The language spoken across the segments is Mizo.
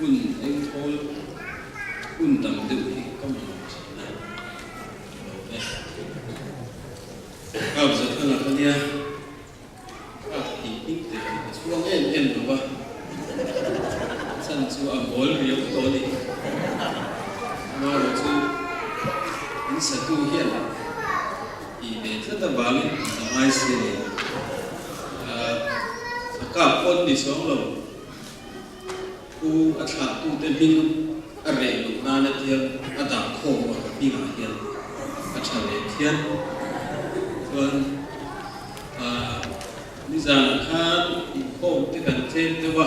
Hun engthawl hun tam deuh hi ka mamawh thin a, ka lo e. Kap Zathanga ka nia, kap tih hming te hi ka chhuang em em lo va, a chan chu a mawl riau tawh a ni. Amaherawhchu in satu hian tih ve tlat avangin tih a ngai si a ni. A kap pawn ni chuang lo. Pu a thlahtute hming a reh loh nana tiang a dah khawm a ka hmingah hian a tha ve phian. Chuan nizanah khan inkhawm te kan tlem deuh a,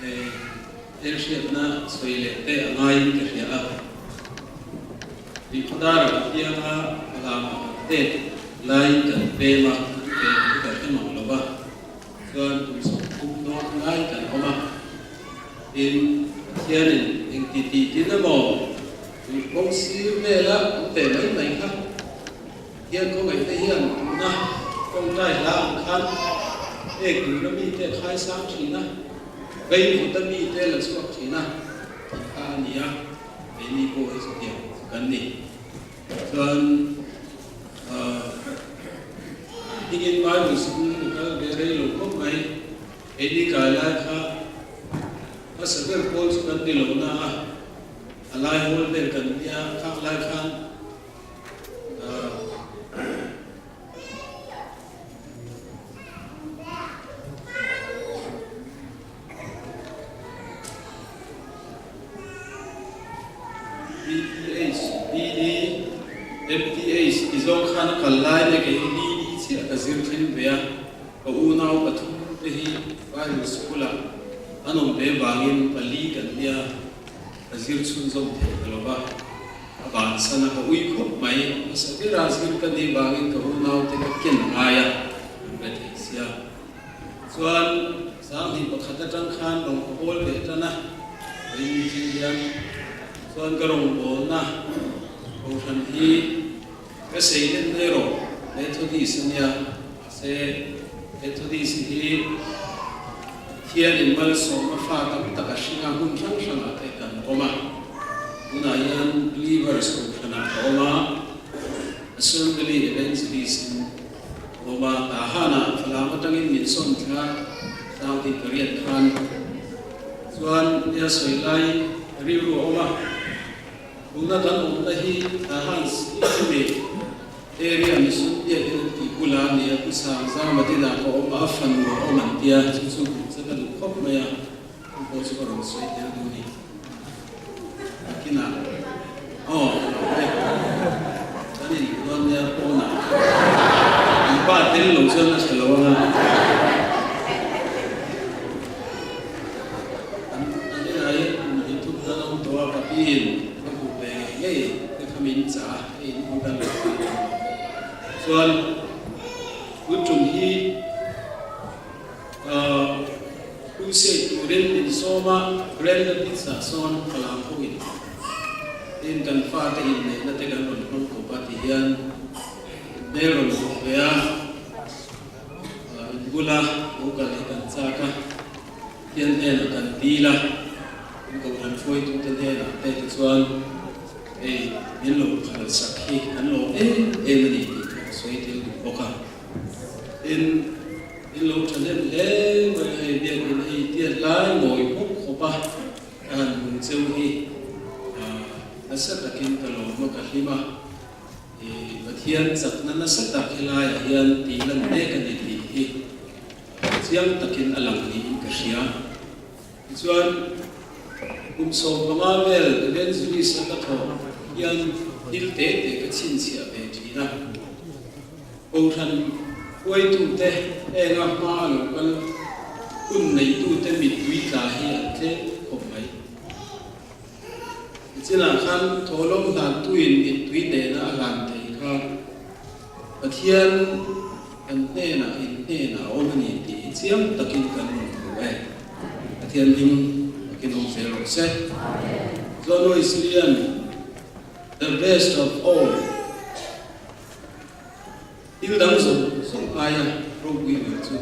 hei hmelhriatna sawi leh te a ngaiin ka hria a. Tuikhawdara ka piang a, Palama kan tet laiin kan pem a, kan pem hi ka hre mang lo va. Chuan kum 30 dawn lai kan awm a, tin, Pathianin engti tih tin emaw tui kawng sir vela awm ve mai mai kha Pathian khawngaihte hian tuna tawngtai hla ang khan ek tura mite a khai sang thin a, vei vuta mite la chhuak thin a tih kha a ni a, keini pawh hi chutiang chu kan ni. Chuan hingin Bible sikul ka kal ve rei lo khawp mai. Keini kai lai kha hmasa ber pawl chu kan ni lo na a, a lai hawl vel kan nia khang lai khan BPH, BD, MTH ti zawng khan a kal lai leh kei hi BD chiah ka zir thleng ve a, ka unau pathum te hi Bible School ah an awm ve vangin pali kan nia ka zir chhunzawm thei ta lo va, a bansan a ka ui khawp mai, hmasa bera zir ka nih vangin ka unau te ka ken ngai a, an re thei sia. Chuan 2001 atang khan rawn ka bawl ve tan a, vawiin thil hian chuan ka rawn bawlna kohhran hi ka sei den mai rawh Methodist a nia, mahse Methodist hi Pathianin malsawma fa tam tak a hring a, hmun hrang hrangah te kan awm a, tunah hian Believers kohhranah ka awm a, Assembly Evangelist in Awma Tahana Falam atangin min sawn thla tlang tih ka riat khan chuan nia sawi laiin ka rilru a awm a, tuna kan awmna hi Tahan Sikimi area Mission Biakin an tih bula nia Pu Sangzama dinah ka awm a, a fanu a awm an tia, chu chu hmuh che ka duh khawp mai a, chu pawh chu ka rawn sawi tel duh a ni. Nakinah aw e kan inhmuh nia pawnah an pa tel lo chuan a hre lo anga an an enah hian kum hi thum dan awm tawh a ka piin ka hmuh ve ngei ngei te kha min chah a hei inhmuh dan lo kha chuan tun tum hi Crusade turin min sawm a, Grand Rapids ah sawn Falam ho in tin kan fate inneihna te kan rawn hmang kawp a ti hian hmel rawn hmuh ve a, in bula lo kal hi kan chak a, Pathian hnenah kan dil a, in kohhran hruaitute hnenah te tichuan hei min lo phalsak hi kan lawm em em a ni tih kha ka sawi tel duh bawk a. Tin, in lo thahnem hle mai a, hei biakin hei tiat lai ngawi khawp khawp a, ka han hmu cheu hi nasa takin ka lawm a, ka hlim a, i Pathian chakna nasa tak helaiah hian tih lan mek a ni tih hi chiang takin a lang niin ka hria. Tichuan, kum 15 vel evangelist a ka thawh hian thil te te ka chhinchhiah ve thin a. Kohhran huaitute enga hma a lo kal hun neitute mittui tla hi an tlem khawp mai. Nichinah khan thawhlawm hlantuin mittui nena a hlan thei kha Pathian kan hnenah in hnenah a awm a ni tih hi chiang takin kan rawn hmu e. Pathian hlim takin awm zel rawh se. John Wesley-a'n The best of all. Thil dang zawng zawng aia ropui ber chu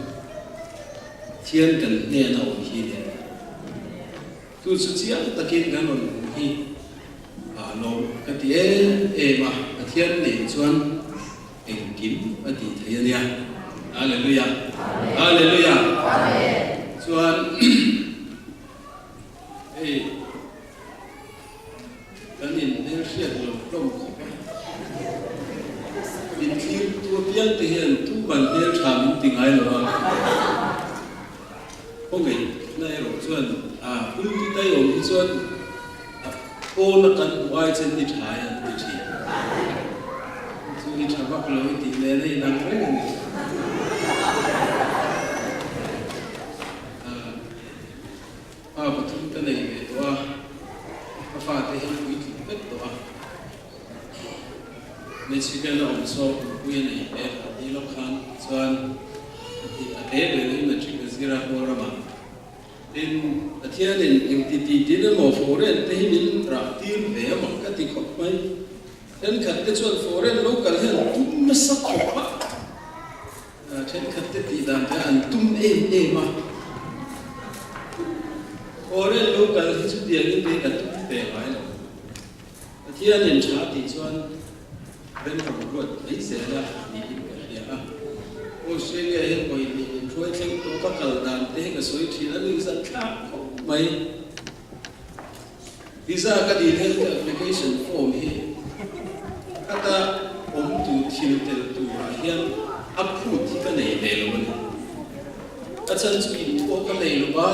Pathian kan hnena awm hi nen. Chu chu chiang takin kan rawn hmu hi a lawm ka ti em em a, Pathian nen chuan engkim a tih thei a nia. Hallelujah! Hallelujah! Chuan hei Kan inhmelhriat lo hlawm khawp a, inthlir tu apiang te hian tuman hmeltha min ti ngai lo a, khawngaihna erawh chuan a pulpit a i awm hi chuan a pawn a kan hmuh ai chen i tha e an ti thin. Chu i tha vak lo i tih nen a inang reng a ni. Pa pathum ka nei ve tawh a, ka fate hi puitling vek tawh a. Michigan a awm saw Pumpui a nei ve a ni lawk khan chuan a te ber hi matric a zir a Pawl ramah. Tin, Pathianin engti ti tin emaw foreign te hi min rah tir ve a mak ka ti khawp mai. Thenkhat te chuan foreign local hian tum nasa khawp a. Thenkhat te tih dan te an tum em em a, Foreign lo kal hi chutiangin kei ka tum ve ngai lo. Pathianin tha tih chuan remram ruat mai zel a niin ka hria a. Australia hian pawihnih in hruai thleng tawh ka kal dan te hi ka sawi thin a nuihzat thlak khawp mai. Visa ka dil hian ka application form hi khata awm tur thil tel turah hian a phut hi ka nei ve lo a ni. A chhan chu in pawh ka nei lo va,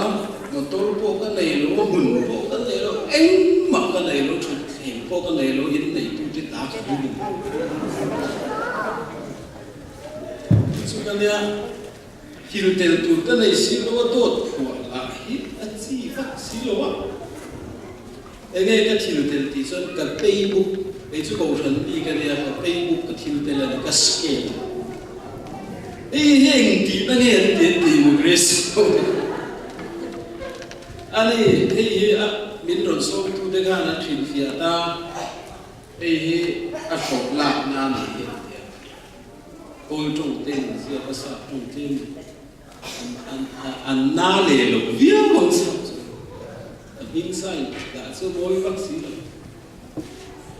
motor pawh ka nei lo, hmun pawh ka nei lo, engmah ka nei lo, thutthleng pawh ka nei lo, in neitute ta ka ring a ni. Chu ka nia. Thil tel tur ka nei si lo a dawt phuah lah hi a chi vak si lo a. Enge ka thil tel tih chuan ka pay book, kei chu kohhran mi ka nia, ka pay book ka thil tel a ni, ka scan a. Hei hi eng tihna nge an ti an ti immigration ho te. A ni, hei hi a min rawn sawmtute khan an hrilhfiah ta, hei hi a hlawh lakna a ni hi an ti a. Kawl tawng te in ziak a sap tawng tlem an na leh lo viau ang sap chu a hming sign dah chu mawi vak si lo.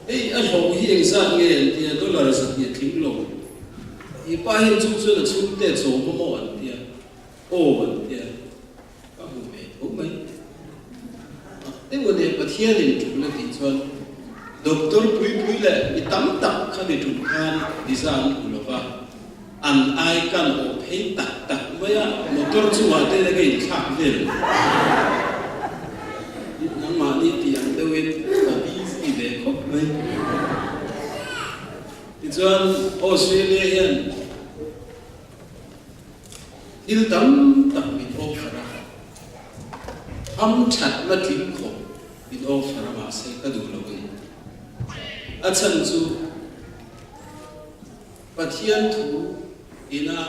Hei a hlawh hi engzat nge an tia dollar 200 tling lo. I pa hian chung chuan a chhungte chawm a maw an tia aw an tia. Ka hmu ve tho mai. Mak deuh a nia, Pathianin tul a tih chuan Doctor Puipui leh mi tam tak kha mi tum khan visa an hmu lo va, an ai kan awh phei tak tak mai a, motor chungah te nge inthlak vel nangmahni tih ang deuhin ka busy ve khawp mai. Tichuan Australia hian Thil tam tak min offer a, hamthatna tling khawp min offer a mahse ka duh lo a ni. A chhan chu Pathian thu ina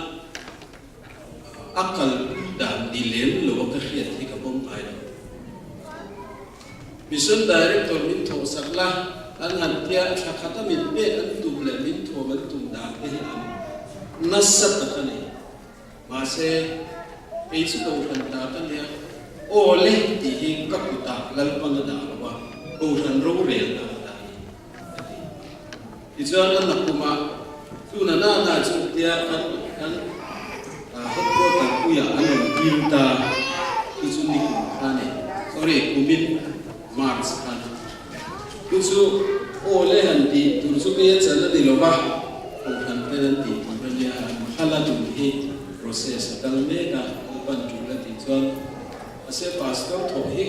a kalpui dan ni lem lo a ka hriat hi ka pawm ngai lo. Mission Director min thawhsak la, an han tia thla khata min pek an tum leh min thuam an tum dan te hi an nasa tak a ni. Mahse, kei chu Kohhran ta ka nia, aw le tih hi ka kutah Lalpan a dah lo a, Kohhran rorel dah a dah a ni, a ti. Tichuan a nakumah chuna nana chu tia kan kan headquarter puiah an rawn dil ta, chu chu nikum kha a ni, sorry, kumin March khan. Chu chu aw le han tih tur chu kei a chan a ni lo va, Kohhran ten an tih tur a nia, an phal a tum hi process a kal mek a, Lalpan tul a tih chuan mahse Pastor thawh hi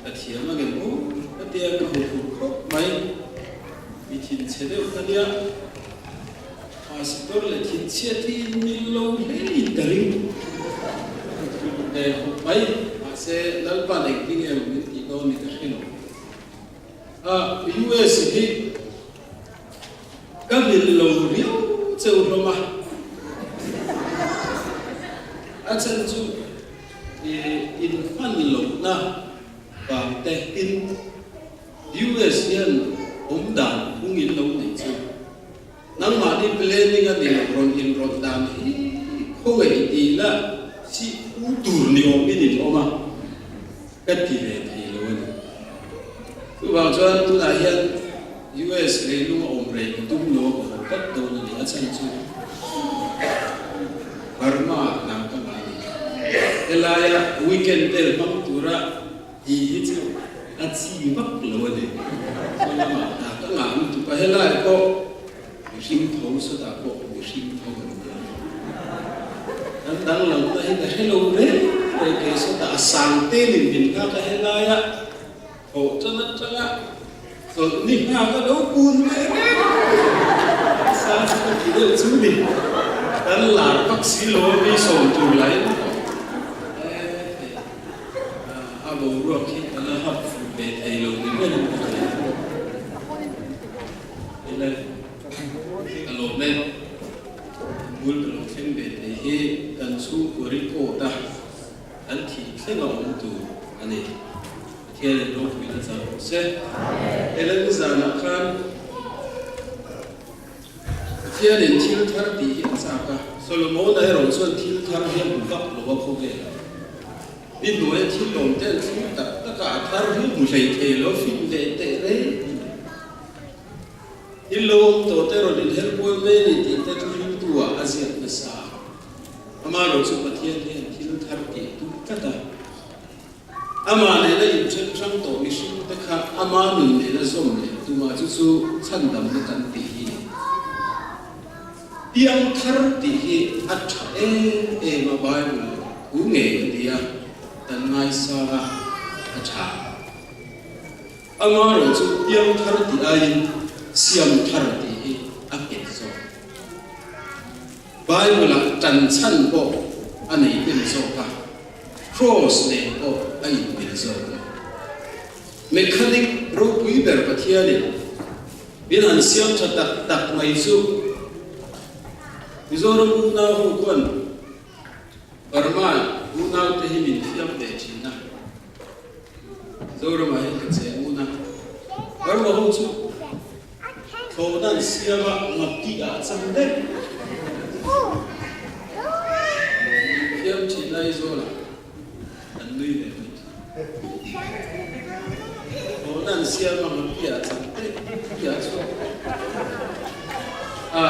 ka thiam angem aw ka tia ka hmu phur khawp mai. Mi thinchhe deuh ka nia, Pastor leh thinchhiat hi in mil lo hle in ka ring ve khawp mai, mahse Lalpan engtin nge min tih dawn ni ka hre lo. A US hi ka mil lo riau cheu hlawm a, a chhan chu in hman lohna vang te in US hian awm dan phung in lo nei chu. Nangmahni planning a ni lo rawn inrawlh dan hi khawngaih ti la si u tur ni awm in in awm a, ka ti ve thei lo. a ni. Chuvang chuan tunah hian US leilung a awm rei ka tum lo a ka haw tlat dawn a ni. A chhan chu Burma ah hna ka ngah a ni. Helaia weekend vel hmang tura tih hi chu a chi vak lo a ni. Saw lamah hna ka ngah lutuk a, helai pawh mihring tho sawtah pawh mihring tho an ni a. Kan danglamna hi ka hre lo reng reng kei sawtah a sang telin min nghak a helaia thawh tan atanga chawlhni nghak a lo kun ve reng a sang chu ka ti deuh chu ni. Kan lar vak si lo a mi sawm tur lain A boruak hi ka la hap fuh ve thei lo ni ber in ka hria. Ila ka lawm e. Kan bul ka lo thleng ve thei hi kan chhungkua record a kan thih thleng a awm tur a ni. Pathian in ropuina chang rawh se. Ila nizanah khan Pathianin thil thar tih hi a chak a. Solomona erawh chuan thil thar hi a hmu vak lo a khawvel. Mi hnuaia thil lawm te an thlir tak tak a, a thar hi hmu hlei thei lo, fin leh teh reng a ni. Thil lo awm tawh te rawn inher kual mai a ni tih te thu riltu ah a ziak nasa a. Amaherawh chu Pathian hian thil thar tih a tum tlat a. Amah nena inthen hrang tawh mihringte kha ama nun nena zawm leh tumah chu chu chhandamna kan tih hi piang thar tih hi a tha em em a, Bible thu ngei a ni a, kan ngaisang a, a tha. Amaherawh chu piang thar tih aiin siam thar tih hi a nghet zawk. Bible-ah tan chhan pawh a nei hnem zawk a. Kraws nen pawh a inmil zawk lo. Mechanic ropui ber Pathianin min han siam tha tak tak mai chu Mizoram unau ho khuan Burma unau te hi min thiam ve thin a, Mizoramah hian ka cheng un a, Burma ho chu Thlawhna an siam a, ngapti ah a chang daih. Thiam thin Aizawl ah an nui ve mai thin. Thlawhna an siam a, ngapti ah a chang daih. Ngapti ah a chhuak daih. A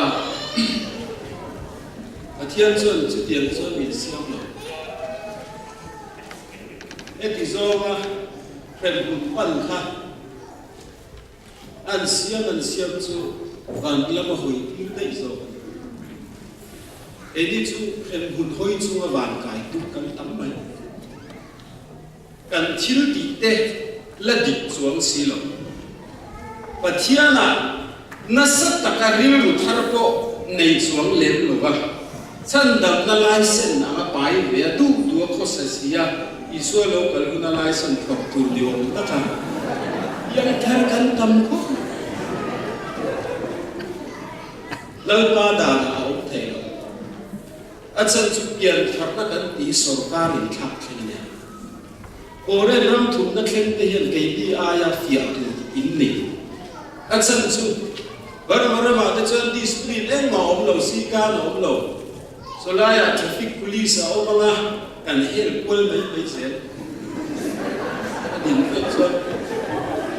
Pathian chuan chutiang chuan min siam lo. Heti zawnga hremhmun pan kha An siam an siam chu van lama hawi tir daih zawk a ni. Keini chu hremhmun hawi chunga van kai tum kan tam mai. Kan thil tih te la dik chuang si lo. Pathianah nasa taka rilru thar pawh nei chuang lem lo va, chhandamna laisen anga pai ve a duh duh a khawsa si a, Isua lo kal hun a laisen phawrh tur ni awm tak a, piang thar kan tam khawp mai. Lalpa danah a awm thei lo. A chhan chu pian tharna kan tih sorkar in thlak thleng a nia. Korean ram thumna thleng te hian keini aia fiah tur in nei. A chhan chu Burma ramah te chuan discipline engmah a awm lo, sikan a awm lo. Chawlaiah traffic police a awm anga kan hel kual mai mai zel. A din vek chuan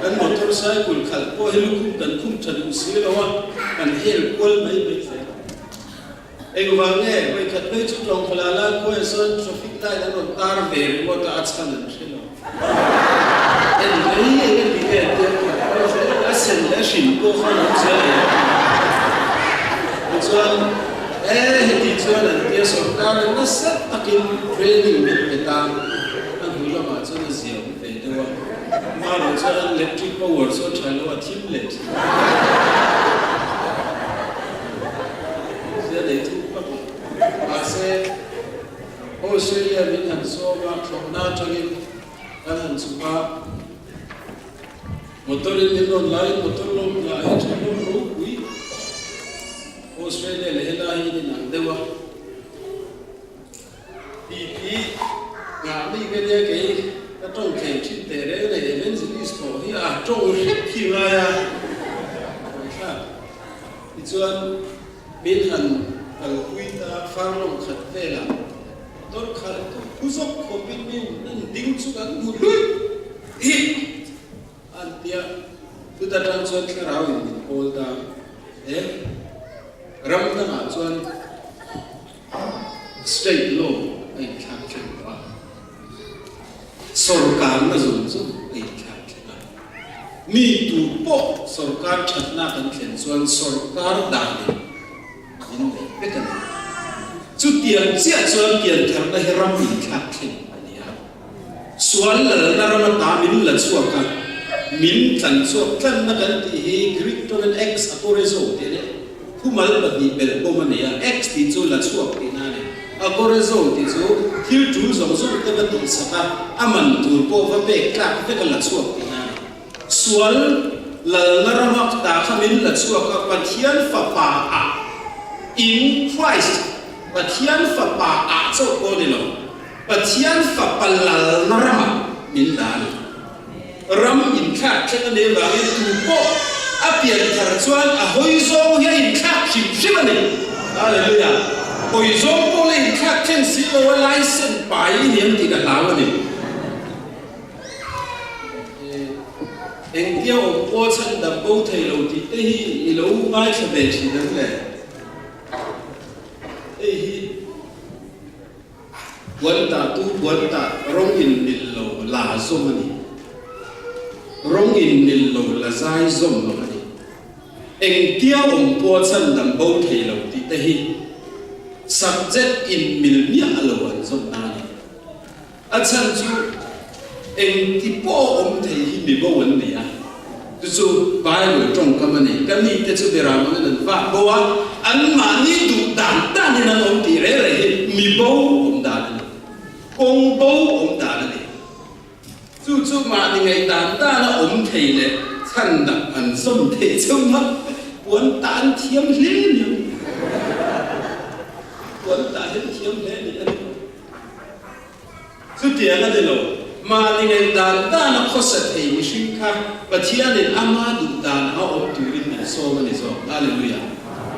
kan motor cycle khalh pawh hi lukhum kan khum tha duh si lo a, kan hel kual mai mai zel. Engvang nge vawikhat phei chu Tlawngkhala lai khuaah sawn traffic light an rawn tar ve ringawt a, a chhan an hre lo. En mai eng a ti nge tia khat pawh zel a sen leh a hrim pawh khan awm zel e. Tichuan e heti chuan an tia sorkar in nasa takin training min pe ta, a hnu lamah chuan a zia awm ve deuh a, amaherawh chuan an electric power chu a tha lo a thim leh thin. Zia nei thuk vak lo. Mahse, Australia min han sawm a, thlawhna atangin kan han chhuk a, motor in min rawn laiin motor lawm hna hi tha hlawm ropui. Australia leh helai hi in inang deuh a. Pipi nghah mi ka nia kei ka tawng thei thin teh reng leh evangelist pawh hi a tawng hrep hi ngai a. Ngaihthlak. Tichuan min han kalpui ta farlawng khat velah motor khalh tu phu zawk khawpin min an ding chu kan hmu luih. Hi an tia chuta tang chuan thlarau in min kawl ta e ram dangah chuan state law a inthlak thleng tawh a, sorkarna zawng zawng a inthlak thleng a, mi tu pawh sorkar thatna kan thlen chuan sorkar danin min nei vek a ni. Chutiang chiah chuan piantharna hi ram inthlak thleng a ni a. Sual lalna ram ata min la chhuak a, min tlan chhuak tlanna kan tih hi Greek tawngin ex agorezo tih a ni. Thumal pahnih belhbawm a nei a, ex tih chu la chhuak tihna a ni. Agorezo tih chu thil tul zawng zawng te va tihsak a, a man tur pawh va pek tlak vek a la chhuak tihna a ni. Sual lalna rama ta kha min la chhuak a, Pathian Fapa ah, in Christ, Pathian Fapa ah chauh pawh a ni lo. Pathian fapa lalna ramah min la a ni. Ram inthlak thleng a nih avangin tu pawh a pian thar chuan a hawi zawng hi a inthlak hrim hrim a ni. Hallelujah! Hawi zawng pawh la inthlak thleng si lo a license pai i ni ang tih ka hlau a ni. Engtia awm pawh chhan dam bo thei lo tih te hi i lo ngaithla ve thin ang le? Hei hi. Puan tah tu puan tah rawng in mil lo la zawm a ni. Rawng in mil lo la zai zawm lo a ni. Engtia awm pawh chan dang bo thei lo tih te hi subject in mil miah lo an zawm na a ni. A chhan chu engti pawh awm thei hi mi bo an ni a, chu chu Bible tawngkam a ni. Ka mite chu beram angin an vak bo a, anmahni duh dan danin an awm tih reng reng hi mi bo awm dan a ni, kawng bo awm dan a ni. Chu chu mahni ngaih dan dana awm thei leh chhan dang an zawm thei cheu a, puan tah an thiam hle ni ang. Puan tah hi an thiam hle ni a ni. Chutiang a ni lo. Mahni ngaih dan dan a khawsa thei mihring kha Pathianin ama duh dan a awm turin min sawm a ni zawk. Hallelujah!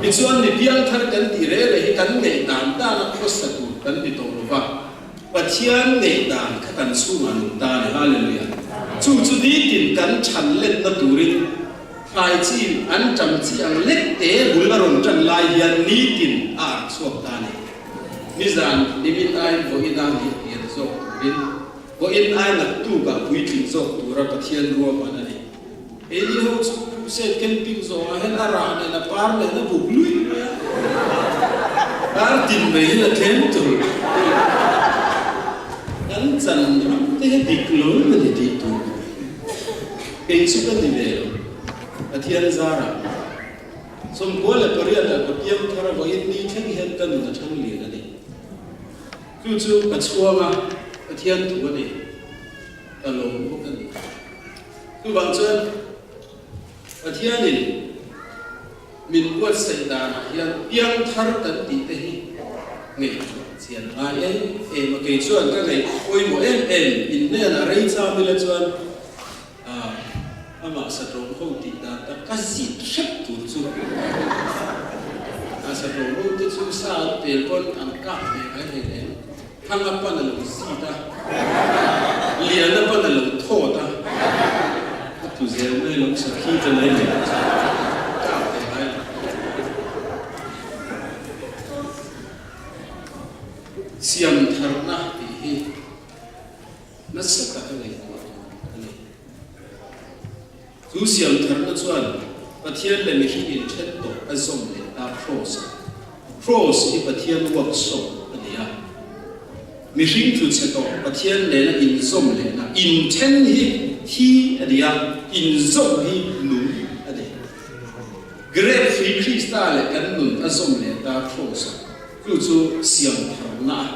Tichuan mi piangthar kan tih reh reh hi kan ngaih dan dan a khawsa tur kan ni tawh lo va, Pathian ngaih dan kha kan chhungah nung ta a ni. Hallelujah! Chu chu nitin kan chhan letna turin thlai chi an ṭam chi ang lek te bul a rawn ṭan lai hian nitin a arh chhuak ta a ni. Nizan nimin aiin vawiin a nih hmel zawk turin, vawiin ai naktukah puitling zawk tura Pathian ruahman a ni. Keini ho chu crusade camping zawhah hian a rah nen a par nen a buk luih mai a, kar tin mai hian a tlem tur kan chan ram te hi dik lo a ni tih tur kei chu ka ni ve lo Pathian zarah. 98 ah ka piang thar a vawiin ni thleng hian ka nun a thang lian a ni. Chu chu ka chhuang a, Pathian thu a ni. Ka lawm bawk a ni. Chuvang chuan Pathianin min buatsaih danah hian piang thar kan tih te hi ngaihtuah chian ngai em em a. Kei chuan ka ngaih pawimawh em em inhnenah rei cham ila chuan A, amah satawm ho tih dan tak ka zit hrep tur chu. A satawm ho te chu sa an pel pawn an kap ve ngai hlei hlei. Thanga pan a lo zit a, Liana pan a lo thawt a, a tlu zel mai lo sakhi ta mai leh kap ve ngai lo. Siam tharna tih hi. Nasa taka ngaihtuah tur a ni. Chu siamtharna chuan Pathian leh mihring inthen tawh a zawm leh ta Kraws a. Kraws hi Pathian workshop a ni a. Mihring tlu chhe tawh Pathian nena inzawm lehna, inthen hi thi a ni a, inzawm hi nung a ni. Grape hrui Krista leh kan nun a zawm leh ta Kraws a. Chu chu siamtharna a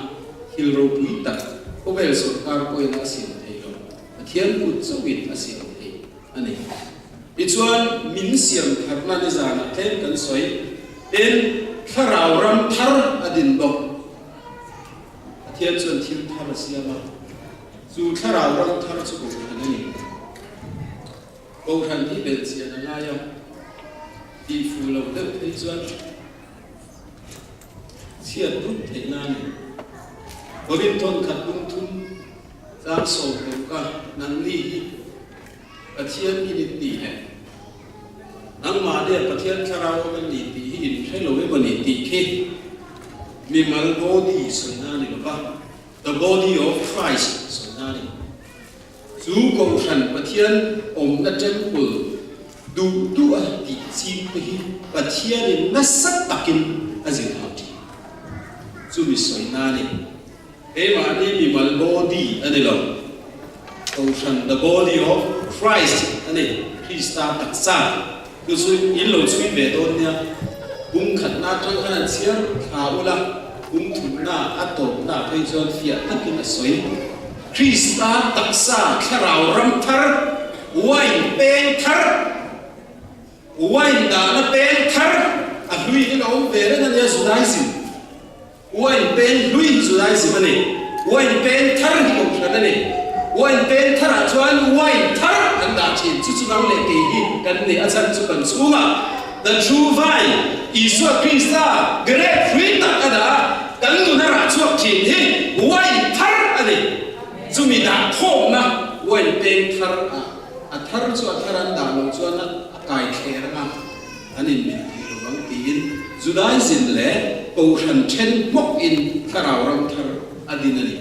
thil ropui tak khawvel sawrkar pawhin a siam thei lo, Pathian kut chauhin a siam thei a ni. Tichuan, min siam tharna nizanah tlem kan sawi, tin, thlarau ram thar a din bawk. Pathian chuan thil thar a siam a, chu thlarau ram thar chu kohhran a ni. Kohhran hi belhchian a ngai a, tihfuh loh deuh phei chuan, Chhiat dup theih na a ni. Korinthon khat bung thum Chang 16 a, Nangni hi Pathian in in nih le nangmah nia Pathian thlarau awm an ni tih hi in hre lo emaw ni tih khi mimal body sawina a ni lo va, the body of Christ sawina a ni. Chu Kohhran Pathian awmna temple duh duh a tih ching te hi Pathianin nasa takin a zir hau thin. Chumi sawina a ni. Keimahni mimal body a ni lo. Kohhran the body of Christ a ni, Krista taksa. Chu chu in lo chhui ve dawn nia. Bung khatna atang khan an chhiar thla ula, bung thumna a tawpna phei chuan fiah takin a sawi. Krista taksa thlarau ram thar, wine peng thar, wine dahna peng thar a hlui hi la awm ve reng a nia Judaism. Wine pen hlui hi Judaism a ni. Wine pen thar hi Kohhran a ni. Wine pen tharah chuan wine thar an dah thin. Chu chu nang leh kei hi kan ni. A chhan chu kan chhungah The True Vine, Isua Krista grape hlui tak a dah a, kan nuna rah chhuak thin hi wine thar a ni. Chumi dah khawmna wine peng thar ah a thar chu a thar an dah loh chuan a kai thler anga an inmil thei lo vang tiin Judaism leh Kohhran then hmawk in thlarau ram thar a din a ni.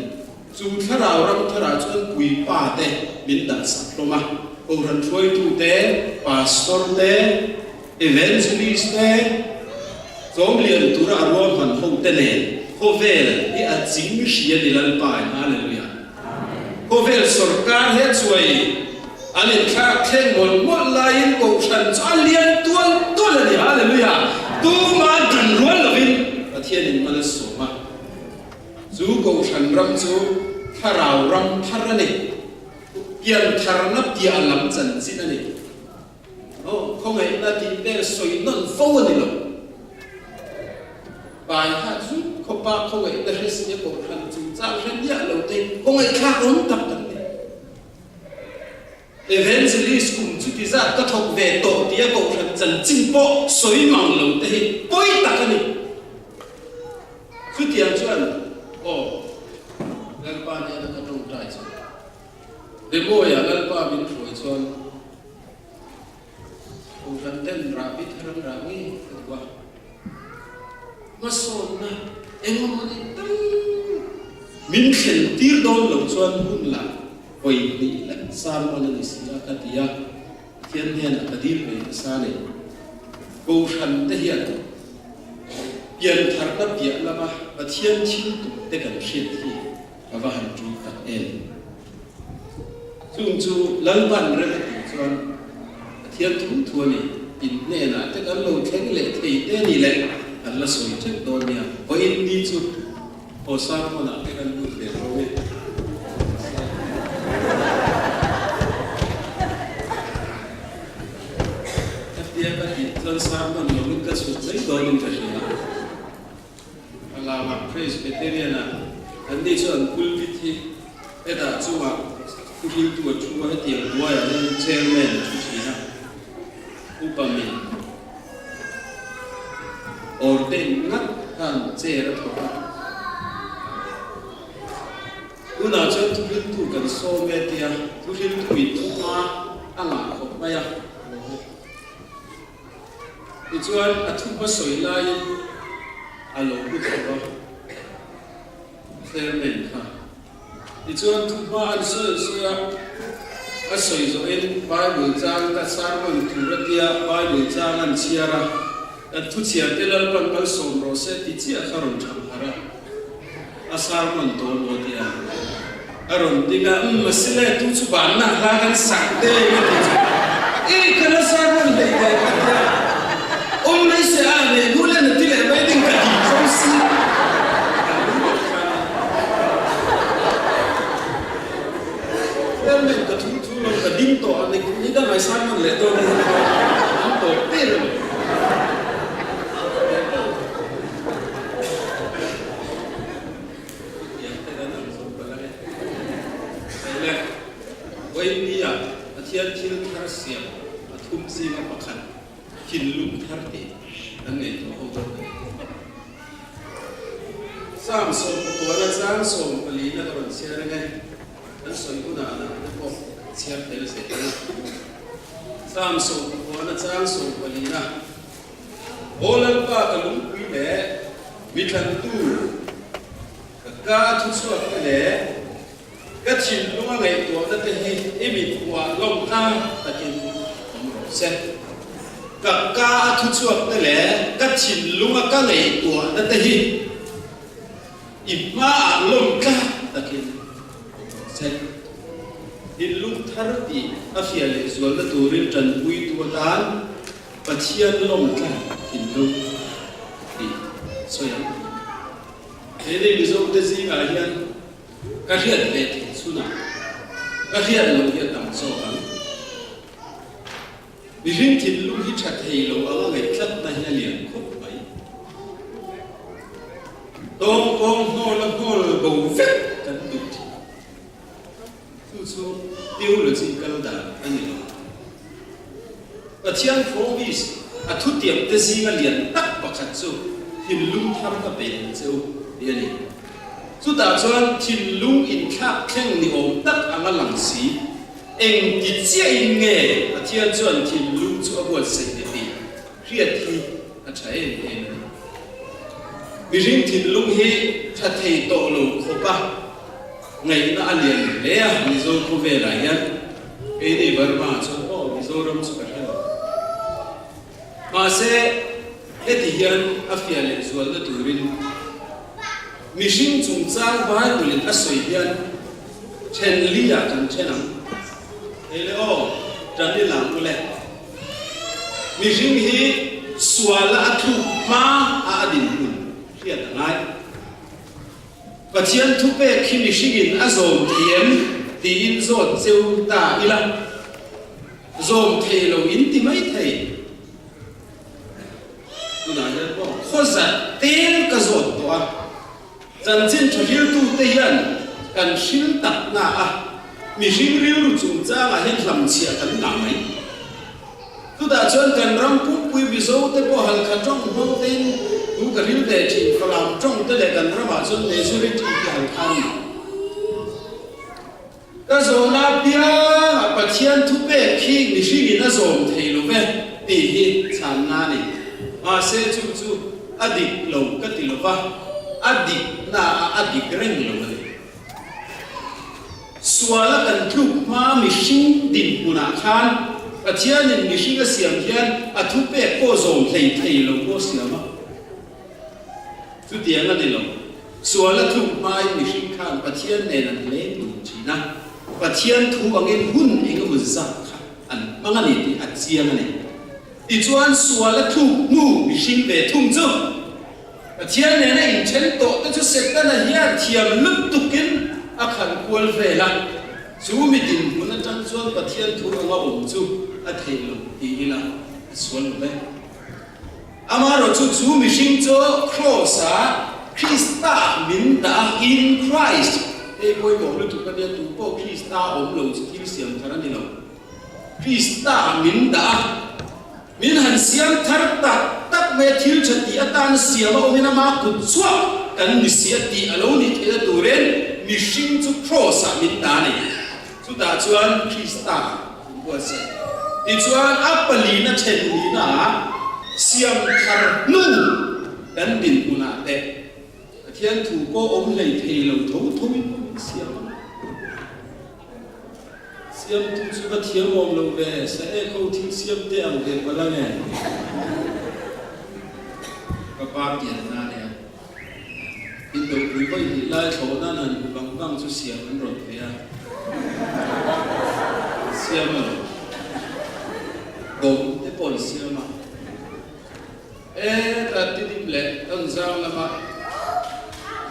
Chu thlarau ram tharah chuan puipa te min dah sak hlawm a, Kohhran hruaitu te, Pastor te, Evangelist te, tlawmlian tura a ruahman ho te nen khawvel hi a ching hria ni Lalpa in Hallelujah. Khawvel sorkar hi a chuai an inthlak thleng mawlh mawlh laiin Kohhran chu a lian tual tual a ni. Hallelujah! Tuma dan rual lovin Pathianin mal a sawm a. Chu Kohhran ram chu thlarau ram thar a ni. Piantharna piah lam chanchin a ni. Aw, khawngaihna tih vel sawi nawn fo a ni lo. Pai kha chu khawpa khawngaihna hre si a kohhran chungchang hre miah lo te khawngaihthlak awm tak kan ni. Evangelist kum chuti zat ka thawk ve tawh tia kohhran chanchin pawh sawi mang lo te hi pawi tak a ni. Chutiang chuan aw, Lalpa nena ka tawngtai chu. Rimawiah Lalpa min hruai chuan Kohhran ten rahbi thar an rah ngei ka duh a. Hmasawnna engemaw ni tal min thlen tir dawn lo chuan hun lah vawi hnih lek sermon a ni si a ka ti a, Pathian hnenah ka dil ve nasa a ni. Kohhran te hian piantharna piah lama Pathian thil tum te kan hriat hi Ka va han ṭul tak em? Chung chu Lalpan rem a tih chuan Pathian thu thu a ni. In hnenah te kan lo thleng leh thei te ni leh kan la sawi ṭeuh dawn nia. Vawiin ni chu aw sermon-ah te kan lut ve tho e. Hetia ka tih chuan sermon lovin ka chhuk mai dawnin ka hria. A lama Presbyterian-a an ni chu an pulpit hi hetah chungah thuhriltu a thu a, hetiang hnuaiah hian chairman a thu thin a, upa min ordain ngat khan chair a thawk a. Tunah chuan thuhriltu kan sawm e tia thuhriltu in thuhma a ngah khawp mai a. Tichuan, a thuhma sawi laiin a lo hmu tho a, chairman kha. Tichuan, thuhma an sawi an sawi a, a sawi zawhin Bible chang ka sermon tur a tia Bible chang an chhiar a, kan thuchhiar te Lalpan malsawm rawh se ti chiah kha rawn thang harh a, a sermon tawh maw tia a rawn ding a, umm a sile tu chu banna hla kan sak te ka ti chu i ka la sermon hlei ve ka tia awm mai se a nei hnu len a ti leh mai ding ka ti tho si a lu bawk khan chairman ka thu thu lo ka ding tawh a ni ni dang ai sermon leh dawn a ni an tawp ber a ni. Vawinia Pathian thil thar siam pathum zinga pakhat thinlung thar tih kan ngaihtuah ho dawn a ni. Psalm 19 chang 14 na ka rawn chhiar ang e. Kan sawi hunah lah te pawh kan chhiar tel zel a. Sam sawmpakuana chang sawmpalina Aw Lalpa ka lungpui leh mi thlantu ka ka thuchhuak te leh ka thinlunga ngaihtuahna te hi i mithmuah lawm tlang takin awm rawh se. Ka ka a thuchhuak te leh ka thinlunga ka ngaihtuahna te hi I hmaah lawm tlak takin awm rawh se. Thinlung thar tih a fiah leh zualna turin tanpuitu atan Pathian lawm tlak thinlung tih sawi ang. He ni Mizote zingah hian ka hriat ve theih chhunah ka hriat loh hi a tam zawk ang. Mihring thinlung hi tha thei lo anga ngaih tlatna hi a lian khawp mai. Tawng kawng hnawl a hnawl bo vek kan duh thin. Chu chu theology kal dan a ni lo. Pathian promise a thutiam te zinga lian tak pakhat chu thinlung thar ka pe ang che u tih a ni. Chutah chuan thinlung inthlak thleng ni awm tak anga lang si. Eng ti chiahin nge Pathian chuan thinlung chu a buatsaih leh tih hriat hi a tha em em a ni. Mihring thinlung hi tha thei tawh lo khawpa ngaihna a lian hle a, Mizo khawvelah hian keini Burma chuan aw Mizoram chu ka hre lo. Mahse heti hian a fiah leh zualna turin mihring chungchang Bible-in a sawi hian Then li ah kan then ang. Hei le aw, tan i lang u le. Mihring hi suala a thluk hma a a dinhmun hriat a ngai. Pathian thupek hi mihringin a zawm thei em tiin zawt cheu ta ila, zawm thei lo in ti mai thei. Tunah hian pawh khawzat tel ka zawt tawh a. Chanchin tha hriltute hian kan hril tak na a, mihring rilru chungchangah hian hlamchhiah kan ngah mai. Chutah chuan kan ram pumpui Mizo te pawh Halkha tawng hmang tein thu ka hril ve thin, Falam tawng te leh kan ramah chuan majority te Halkha an ni. Ka zawhna piangah Pathian thupek hi mihringin a zawm thei lo ve tih hi chhanna a ni. Mahse chu chu a dik lo ka ti lo va, a dik naah a dik reng lo a ni. Suala kan tluk hma mihring dinhmunah khan Pathianin mihring a siam hian a thupek pawh zawm hlei thei lo pawh a siam a. Chutiang a ni lo. Sual a tluk hmain mihring khan Pathian nen an leng dun thin a, Pathian thu angin hun eng emaw zat kha an hmang a ni tih a chiang a ni. Tichuan sual a tluk hnu mihring ve thung chu Pathian nena inthen tawh te chu Setana hian thiam lutukin a khan kual vel a, chu mi dinhmun atang chuan Pathian thu anga awm chu a theih lo ti ila a sual lo ve. Amaherawhchu chu mihring chu Kraws-ah Krista min dah a, in Christ, hei pawimawh lutuk a nia, tu pawh Krista awm lo chu thil siam thar a ni lo. Krista min dah a, min han siam thar tak tak mai a, thil tha tih atana siam a awmin ama kut chhuak kan ni si a tih a lo nih theihna turin mihring chu Kraws-ah min dah a ni. Chutah chuan Krista min buatsaih. Tichuan a palina then nihna siam thar hnu kan dinhmunah te Pathian thu pawh awm hlei thei lo tho tho in pawh min siam a. Siamtu chu va thiam awm lo ve, sa ek ho thil siam te ang ve palh ange. Ka pa pianna nia. Indopui vawi hnih lai thlawh nan han hmu bang bang chu siam an rawn pe a, an siam a lo. Bawm te pawh an siam a. E ta Tidim leh Tonzang lama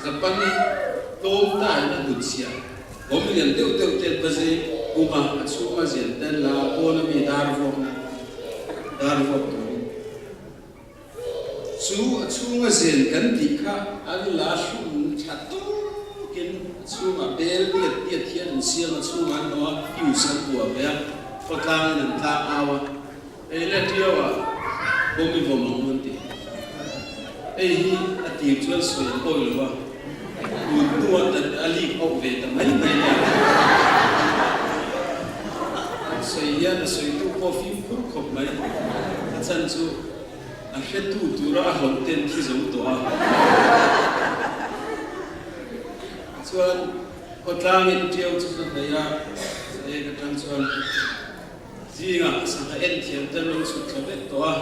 Japan tlawm tain a hnut chhiah bawm lian deuh deuh te an va zai pum a, a chhunga zian te an la a, pawna mi dar vuak nan dar vuak turin. Chu a chhunga zen kan tih kha an la hlum tha tawkin a chhungah bel tiat tiat hian an siam a, chhungah an hnawh a, fuse an vuah ve a, khawtlangin an tlang au a, ei le tiauah bawm i vawm ang an ti. Hei hi a tir chuan sawi an awih lo a, tun hnuah a leak auh ve ta mai mai nia. sawi hian a sawitu pawh fimkhur khawp mai. A chhan chu a hretu tura a hlauh ten thi zo tawh a. Chuan khawtlangin ṭiau chu ka hnaih a, Saek aṭang chuan zingah sangha en thiam te an lo chhuk thla vek tawh a,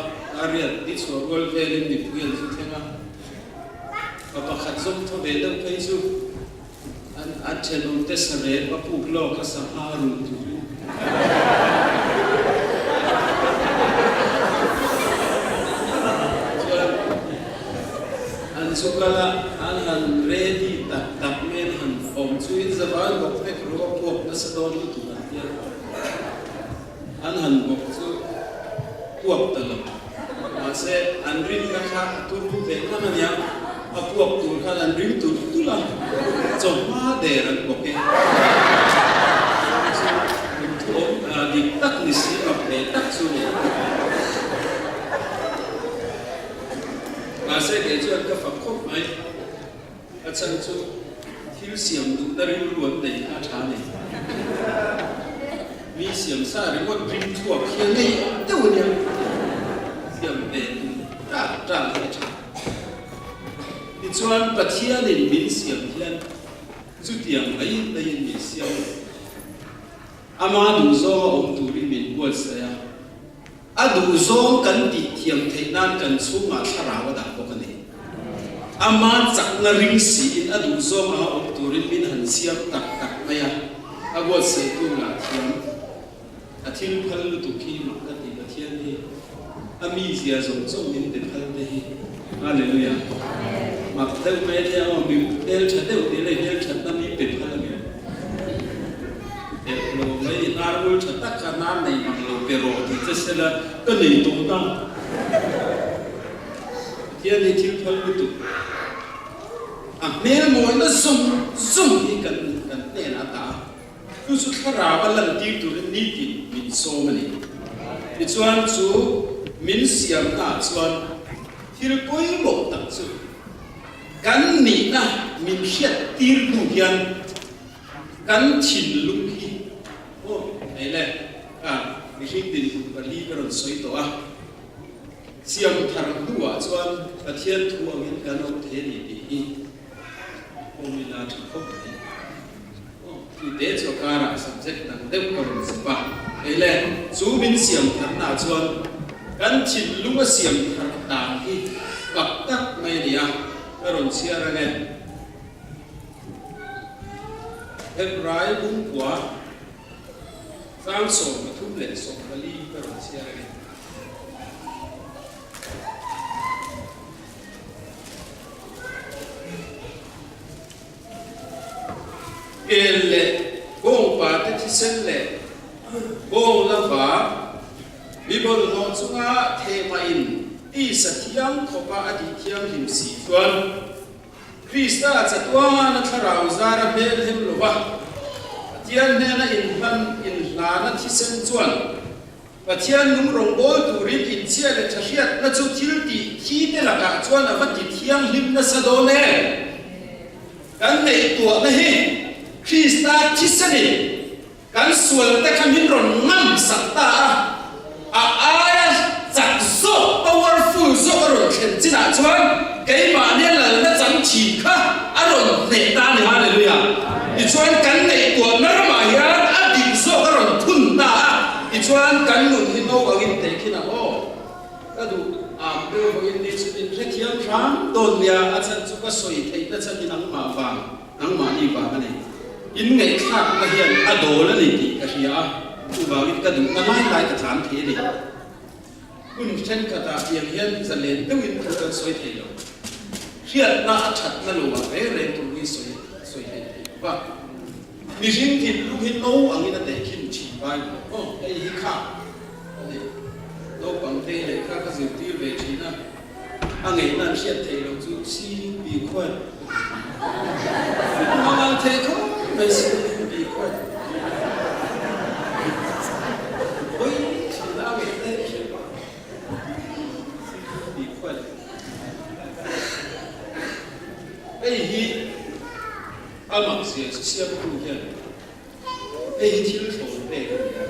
Ariat ni chhuah rual velin mipui an zu thleng a, pa pakhat zawm thaw ve deuh phei chu An a thenawmte sarep a puk lawk a sangha a rulh turin. Chuan an zu kal a, an han ready tak tak mai an han awm chu in zavai bawk vek rawh a puak nasa dawn lutuk an tia. An han bawk chu puak ta lo. Mahse, an rinna kha a turu ve ngang a nia, a puak tur khan an ring tulh tulh a, chawhma der an bawk e. Chu min thu awm dik tak ni si, mak ve tak chu ni. Mahse, kei chuan ka fak khawp mai. A chhan chu thil siam duhna rilru an nei kha a tha a ni. Mi siam sa ringawt ring chhuak hian ngei awm deuh a nia, siam ve tum ṭak ṭak hi a tha. Tichuan Pathianin min siam hian chutiang mai maiin min siam lo. Ama duhzawnga awm turin min buatsaih a. A duhzawng kan tih thiam theih nan kan chhungah thlarau a dah bawk a ni. Ama chakna ring siin a duhzawng anga awm turin min han siam tak tak mai a, a buatsaihtu lah thiam a thil phal lutuk hi mak ka ti Pathian hi a mizia zawng zawng min be phal te hi Hallelujah mak deuh mai a nia aw mi hmeltha deuh ni leh hmelthatna mi pe phal a ni. Helh lo mai, hnar ul tha tak kha hnar nei mang lo pe rawh tih che sela ka nei tawh ta. Pathian hi thil phal lutuk. A hmel mawina zawng zawng hi kan kan hnenah a dah a, chu chu thlarau a lantir turin nitin min sawm a ni. Tichuan chu min siamnaah chuan thil pawimawh tak chu kan nihna min hriat tir hnu hian Kan thinlung hi aw hei le a mihring dinhmun pali ka rawn sawi tawh a, siam thar hnuah chuan Pathian thu angin kan awm thei a ni tih hi awm ila tha khawp mai. Aw tute chu a karah subject dang deuh ka rawn zep a, hei le chu min siam tharnaah chuan kan thinlung a siam thar dan hi kap tak mai a ni a, ka rawn chhiar ang e. Hebrai lungkua tlang 34 leh 44 ka rawn chhiar a ni. Kel leh bawngpa te thisen leh bawng la va mi bawlhhlawh chunga thehmahin tisa thiang khawpa a tih thianghlim si chuan Krista chatuana thlarau zara hmel hem lo va, Pathian hnena inhlan inhlana thisen chuan Pathian nung rawngbâwl turin inchhia leh ṭhahriatna chu thil tih thi te lakah chuan a va ti thianghlim nasa dawn e. Kan ngaihtuahna hi Krista thisenin Kan sual te kha min rawn ngam sak ta a, a aia chak zawk, powerful zawk a rawn thlen chinah chuan keimahnia lalna chang thin kha a rawn hneh ta a ni, Hallelujah! Tichuan kan ngaihtuahna ramah hian a dik zawk a rawn thun ta a, tichuan kan nun hi no angin tehkhin ang aw. Ka duh am deuh vangin ni chu min hrethiam hram dawn nia, a chhan chu ka sawi theihna chhan hi nangmah vang. Nangmahni vang a ni. In ngaihthlakna hian a dawl a ni tih ka hria a, chuvangin ka duhna lai lai ka tlan thei a ni. Hun thenkhatah tiang hian zalen deuhin thu kan sawi thei lo. Hriatna a thatna lo ah reng reng tur hi sawi sawi hlei thei lo va. Mihring thinlung hi no angin a tehkhin thin Bible. Aw, hei hi kha a ni. Naupang te lehkha ka zirtir ve thin a. A ngeihna an hriat theih loh chu si bi khuat a ngang thei khawp mai si bi khuat hawi thin a ngeihna hi hriat pah si bi khuat hei hi a mak zia chu siamtu hian hei hi thil thlawn pek a ni a.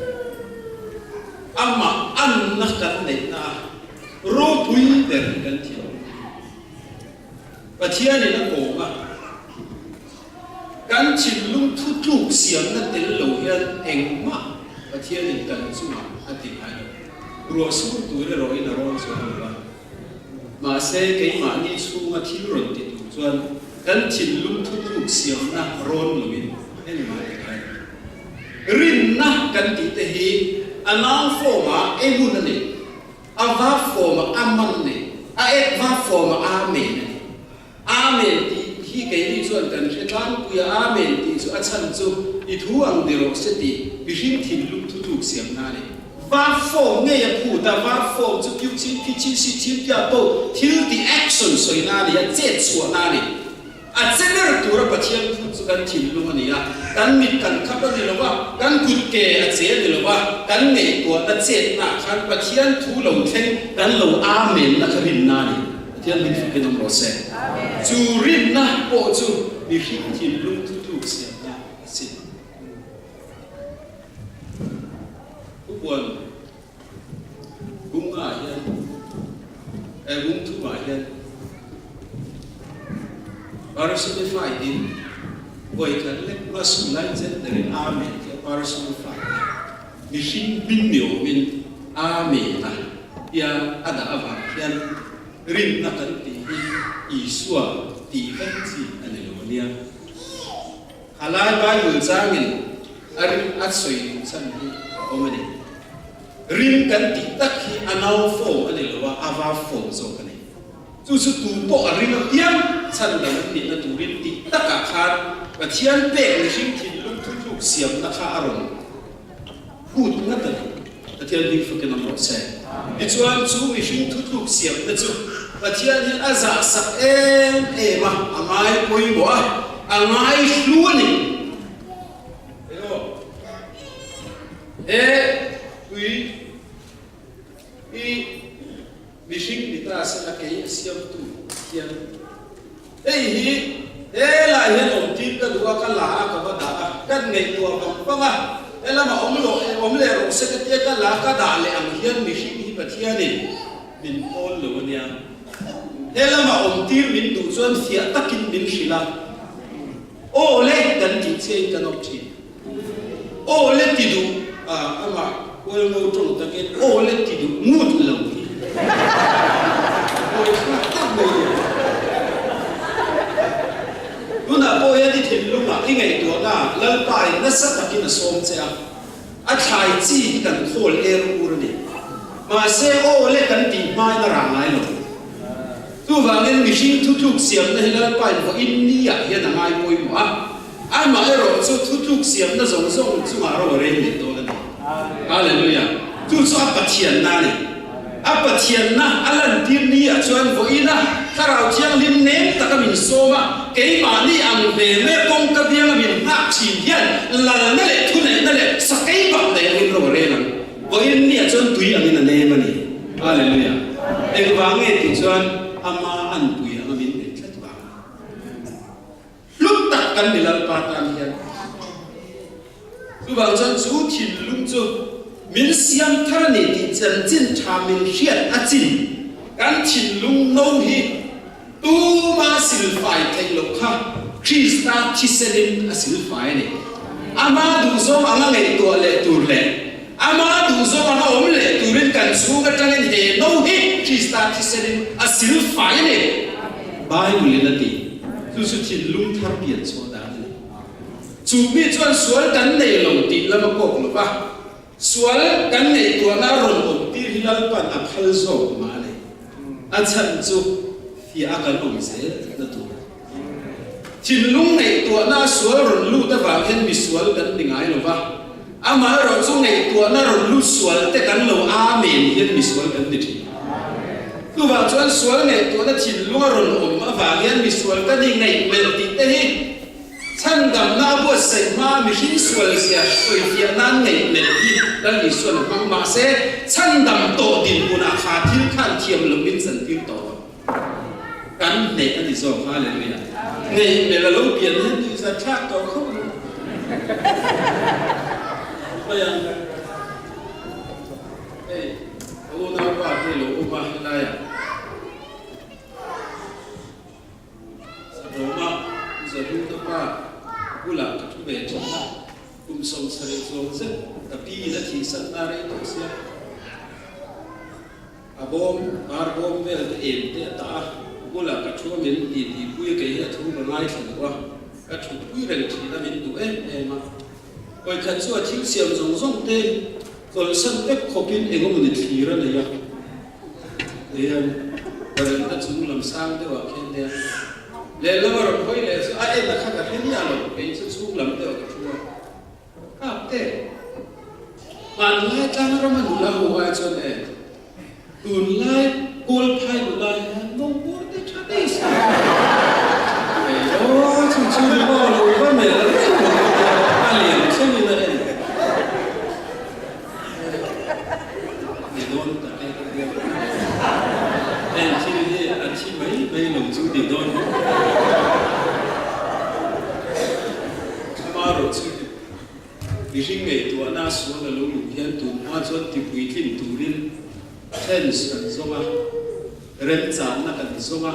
Amah anna kan neihna a ropui ber kan thinlung hi Pathianin a kawm a, kan thinlung thutluk siamna tel lo hian engmah Pathianin kan chungah a ti ngai lo. Ruah sur tur erawhin a rawn chuang lo a. Mahse, keimahni chhunga thil rawn ti tur chuan kan thinlung thutluk siamna rawn loin engmah ti ngai lo. Rinna kan tih te hi a noun form-ah e hun a nei, a verb form-ah a man nei, a adverb form-ah amen a ni. Amen tih hi keini chuan kan hre tlangpui a, Amen tih chu a chhan chu i thu ang ni rawh se tih mihring thinlung thutluk siamna a ni. Verb form ngei a phut a, verb form chu piu chin, phi chin, si chin, pia to thil tih action sawina a ni a, chet chhuahna a ni. A che ber tura Pathian phut chu kan thinlung a ni a, kan mit kan khap a ni lo va, kan kut ke a che a ni lo va, kan ngaihtuahna chetnaah khan Pathian thu lo thleng kan lo amenna kha rinna a ni. Pathian min fakin awm rawh se. Chu rinna pawh chu mihring thinlung thutluk siamna a si. Thupuan Bungah hian eh bung thumah hian personified in vawikhat lek maskulai gender in Amen tih a personified a, mihring hming ni awmin Amen a tia a dah avang hian rinna kan tih hi Isua tih vek chi a ni lo ania. Khalai Bible changin a rin a sawi duh chhan hi a awm a ni. Rin kan tih tak hi a nau form a ni lo a, a va form zawk a ni. Chu chu tu pawh a ring apiang chhan dang an nihna turin tih takah khan Pathian pek mihring thinlung thuthluk siamna kha a rawn phut ngat a ni. Pathian hming fakin awm rawh se. Tichuan chu mihring thuthluk siamna chu Pathian hian a zahsak em em a, a ngai pawimawh a, a ngai hlu a ni. Elo, he tui hi mihring ni ta sela kei a siamtu hian hei hi helai hian awmtir ka duh a, ka la a, ka va dah a, kan ngaihtuah vang vang a, helamah awm loh awm leh rawh se ka tia ka la ka dah leh ang hian mihring hi Pathianin min pawl lo a nia. Helamah awmtir min duh chuan fiah takin min hrilh a. Aw le kan tih chiahin kan awm thin. Aw le ti duh a amah Hualngo tawng takin aw le ti duh ngut lo hi buaithlak tak mai a ni. Tunah pawh hian i thinlungah i ngaihtuahnaah Lalpain nasa takin a sawm che a, a thlai chi hi kan khawl er ur a ni. Mahse aw le kan tih hmain a rah ngai lo. Chuvangin mihring thutluk siamna hi Lalpain vawiin niah hian a ngai pawimawh a, amah erawh chu thutluk siamna zawng zawng chungah ro a rel leh dawn a ni. Hallelujah! Chu chu a Pathianna a ni. A Pathianna a lantir niah chuan vawiina Thlarau Thianghlim nem taka min sawm a, keimahni ang ve mek kawngka bianga min nghak thin hian lalna leh thuneihna leh sakei bak nei angin ro a rel ang. Vawiin niah chuan tui angin a nem a ni. Hallelujah! Engvang nge tih chuan ama anpui anga min neih tlat vang a ni. Hlut tak kan ni Lalpa tan hian. Chuvang chuan chu thinlung chu min siam thar a ni tih chanchin tha min hriat a chin. Kan thinlung no hi Tuma silfai theih loh kha Krista thisenin a silfai a ni. Ama duhzawng anga ngaihtuah leh tur leh Ama duhzawng anga awm leh turin kan chhung atangin he no hi Krista thisenin a silfai a ni. Bible-in a ti. Chu chu thinlung thar pian chhuah dan a ni. Chu mi chuan sual kan nei lo tih lam a kawk lo va, Sual kan ngaihtuahna rawn awm tir hi Lalpan a phal zawk mah a ni. A chhan chu fiah a kan awm zel na tur. Thinlung ngaihtuahna a sual rawn lut avang hian misual kan ni ngai lo va, amaherawh chu ngaihtuahna rawn lut sual te kan lo amen hian misual kan ni thin. Chuvang chuan sual ngaihtuahna thinlung a rawn awm avang hian misual ka ni ngaihmelh tih te hi Chhandamna a buatsaih hma mihring sual zia sawifiah nan neih melh hi Lal Isuan a hmang. Mahse, chhandam tawh dinhmunah kha thil khan thiam lo min chantir tawh lo. Kan hneh a ni zawk, Hallelujah. Neih melh a lo pian hian nuihzat thlak tawh khawp mai. Mai ang. in a thihsatna a rei tawh sia. A bawm, ar bawm vel te em te a tah a, a bulah ka thu a min ti tih pui a kei hi a thu ka ngaithla duh a, ka thut pui reng thin a min duh em em a. Vawikhat chu a thil siam zawng zawng te chawlhsan vek khawpin eng emawni thlir a nei a, tihian veranda chung lam sang deuhah khian nia lehlam a rawn hawi leh chu a en a kha ka hre miah lo, kei chu chhung lam deuhah ka thu a. Kapte, hmanlai tlang rama nula ho ai chuan e, tunlai Kawlphai nula hian nawngpawr te tha daih si a. Hei aw, chu chu ni maw lo va melh reng lo te a lian thlengin a en. Ni dawn tak e ka tia. Heng thil hi a thi mai mai lo chu ni dawn. Amaherawh chu mihring ngaihtuahna sual a lo luh hian tun hma chuan tipuitlin turin chance kan zawng a, remchanna kan zawng a.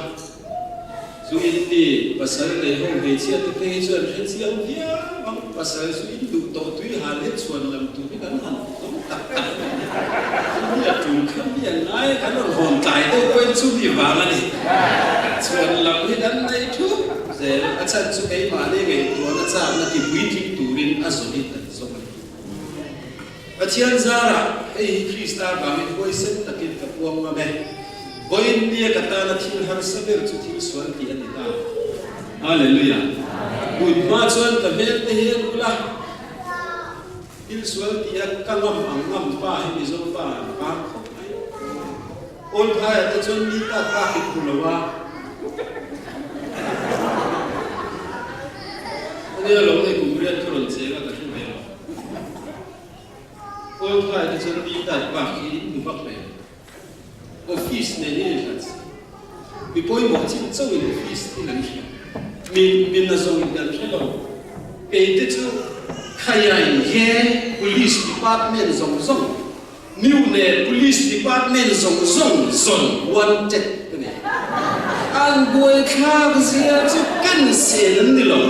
Zu in ni pasal nei ho hmeichhia te phei hi chuan hre chiang viau ang, pasal zu in duh tawh tui hal hi chhuan lam tur hi kan han zawng tak tak mai a ni. Chumi a tul kha mi an ngai a, kan rawn hawn tlai deuh pawhin chumi vang a ni. Chhuan lam hi kan nei thup. Zel a chhan chu keimahni ngaihtuahna chakna ti puitling turin a zawhin kan zawm a ni. Pathian zarah hei hi Krista vangin huaisen takin ka puang ngam e. Vawiin nia ka tana thil harsa ber chu thil sual tih a ni ta. Hallelujah! Tun hma chuan ka hmel te hi a ul a, thil sual tih a ka ngam ang ngam pa hi Mizo pa an vang khawp mai. Awl phaiah te chuan mi tak bak in hmu lo a. Ania lo hei kum riat ka rawn cheng a ka hre ve lo. Awl phaiah te chuan mi tak bak hi in hmu vak hle. Office nen in inhlat si. Mi pawimawh chin chauh in office thil an hria. Mi mi nazawng in kan hre lo. Kei te chu Khaiain he Police Department zawng zawng Mune Police Department zawng zawng zawn wanted ka ni. An buaithlak zia chu ken sen an ni lo.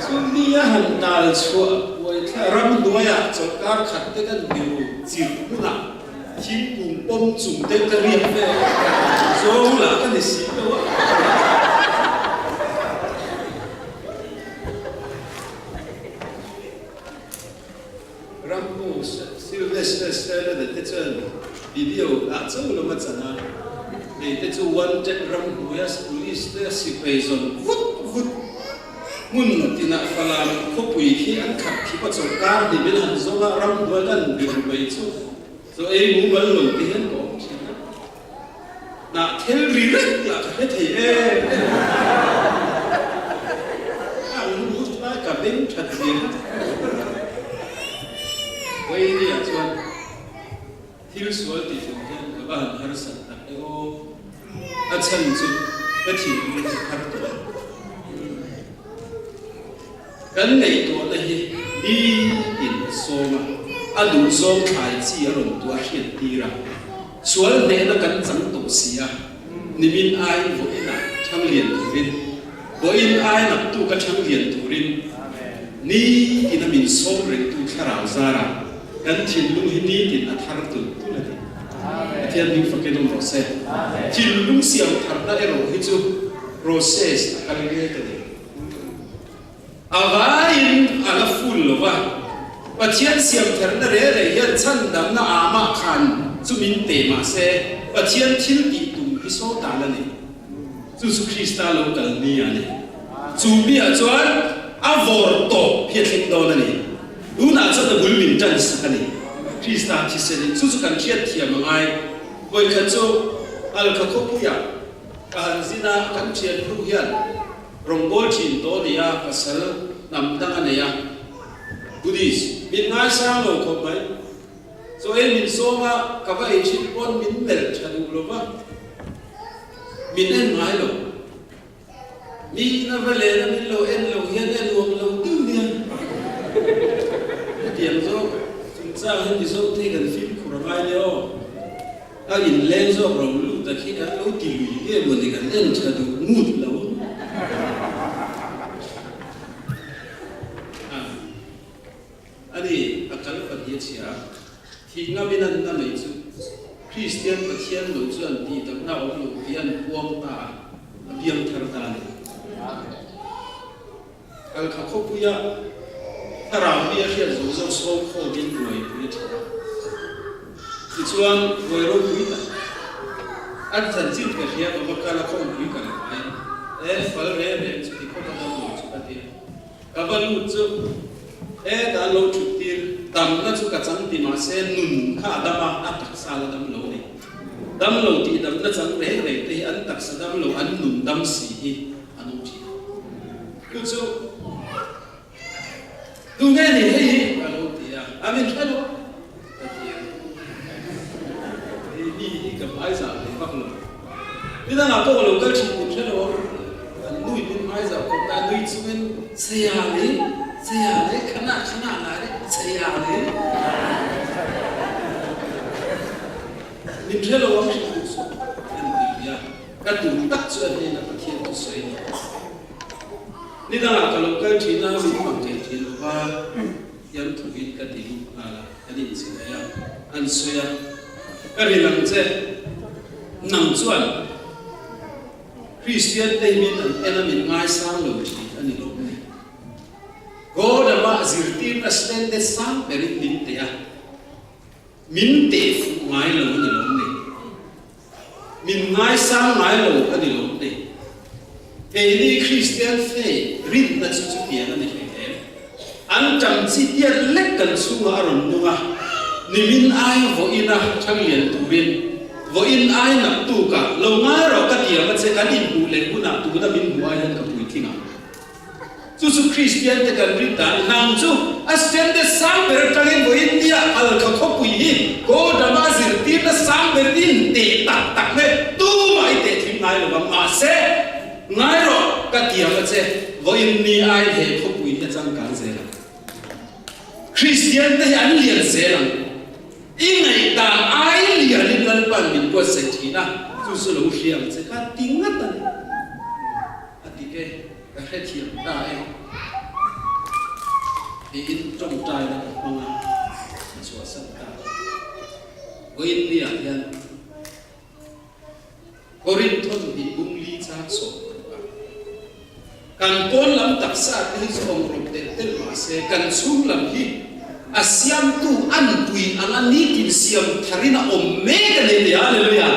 Chu mi a han tal chhuah buaithlak ramhnuaiah chawlhkar khat te kan biru chirh hmunah thingkung pawm chung te ka riak ve zawng lah ka ni si lo a. Rampu Sylvester Stallone te chuan video ah cho lama chan a, hei te chu wanted ramhnuaia police te sipai zawn vut vut hmun tinah Falam khawpui khi an khat khip a chawlhkar ni min han zawng a, ramhnuai kan bir mai chu chaw ei mumal lo te hian ka awm thin a, hnah thel ri reng lah ka hre thei em em a, ang lut lai ka beng that zia kha. Vawinia chuan thil sual ti chung hian ka va han harsat tak e aw, a chhan chu ka thinlung hi har tawh a. Kan ngaihtuahna hi nitin a sawm a, a duhzawng thlai chi a rawn tuah hriat tir a, sual hnehna kan chang tawh si a, nimin aiin vawiinah thang lian turin, vawiin ai naktuka thang lian turin nitin a min sawm rengtu thlarau zarah kan thinlung hi nitin a thar tulh tulh a ni. Pathian hming fakin awm rawh se. Thinlung siam tharna erawh hi chu process a kal mek a ni. A vaiin a la ful lo va, Pathian siamtherna re re hian chhandamna amah khan chu min pe mah se, Pathian thil tih tum hi saw tan a ni. Chu chu Krista lo kal ni a ni. Chu miah chuan a vawr tawp hi a thleng dawn a ni. Tunah chuan a bul min tan sak a ni. Krista thisen in chu chu kan hriatthiam a ngai. Vawikhat chu Alkha khawpuiah ka han zin a, kan thiannu hian Rawngbâwl ṭhin tawh a ni a, pasal hnam dang a nei a, Buddhist, min ngaisang lo khawp mai. Chaw ei min sawm a, ka va ei ṭhin pawn min melh ṭha duh lo va, min en ngai lo. Mi ina va len a min lo en lo hian en uam lo deuh nia. Hetiang zawk chungchang hi Mizo te kan fimkhur a ngai nia aw. A inleng zawk ro lut a khi kan lo ti lui nge maw ni kan en tha duh ngut lo a. A ni, a kal. fal pahnih a chhia a, thih ngamin an na mai chu Kristian Pathian lo chuan tihdamna awm lo tih an puang ta a, a biang thar ta a ni. Kalkha khawpuia thlarau mi a hriat zo zo sawm khawmin ruaipui a tha a. Tichuan, ruai ropui tak an chanchin ka hria ka va kal a khawmpui ka lo ngai e, fal reng reng chuti khawp a dam lo chu ka ti a. Ka va lut chu e dan lo thut tir, damna chu ka chang ti mahse nun kha a dam a, a taksa la dam lo a ni. Dam lo tih damna chang reng reng te hi an taksa dam lo, an nun dam si hi an awm thin. Chu chu tu nge ni hei hi ka lo ti a, a min hre lo ka ti a, hei mi hi ka hmaizah ve vak lo, nidangah pawh ka lo kal thin min hre lo a, an nui min hmaizah khawp mai a, nui chungin Chhia le, chhia le, khanah khanah lai le, chhia le. Min hre lo ang hrim duh suh an ti a. Ka duh tak chu a hnenah Pathian chu sawi a ni. Ni dangah ka lo kal thin a, min hmang thei thin lo va, thiam thuin ka ti lut nghal a, kan inchimei a, an sawi a, Ka rin ang che, nang chuan Kristian te hi min an en a, min ngaisang lo thin a ni lo ni. God-a mah zirtirna standard sang berin min teh a. Min teh fuh ngai lo a ni lawm ni? Min ngaisang ngai lo a ni lawm ni? Keini Kristian faith rinna chu chutiang a ni hlei em? An ṭang chi tiat lek kan chhungah a rawn nung a, nimin ai vawiin a ṭhang lian turin, vawiin ai naktukah lo ngai rawh ka tiam a che kan inhmuh leh hunah tuna min hmuh ai hian ka puitling ang. Chu chu Kristian te kan rin dan nang chu a standard sang ber atangin vawiin nia Alkha khawpui hi Godama zirtirna sang ber in teh tak tak nge tumah i teh thim ngai lo vang mahse ngai rawh ka tiam a che vawiin ni ai he khawpui hi a changkang zel ang. Kristian te hi an lian zel ang. I ngaihdan ai lianin Lalpa'n min buatsaih thin a, chu chu lo hria ang che ka ti ngat a ni. A dik e, ka hrethiam ta e. Tiin tawngtaina ka hmang a, ka chhuahsan ta. Vawiin niah hian Korinth thawmhnih bungli chang sawm tluk a. Kan pawn lam taksa te hi chu awm rawp telh telh mah se, kan chhung lam hi a siamtu anpui anga nitin siam tharin a awm mek a ni tih Hallelujah!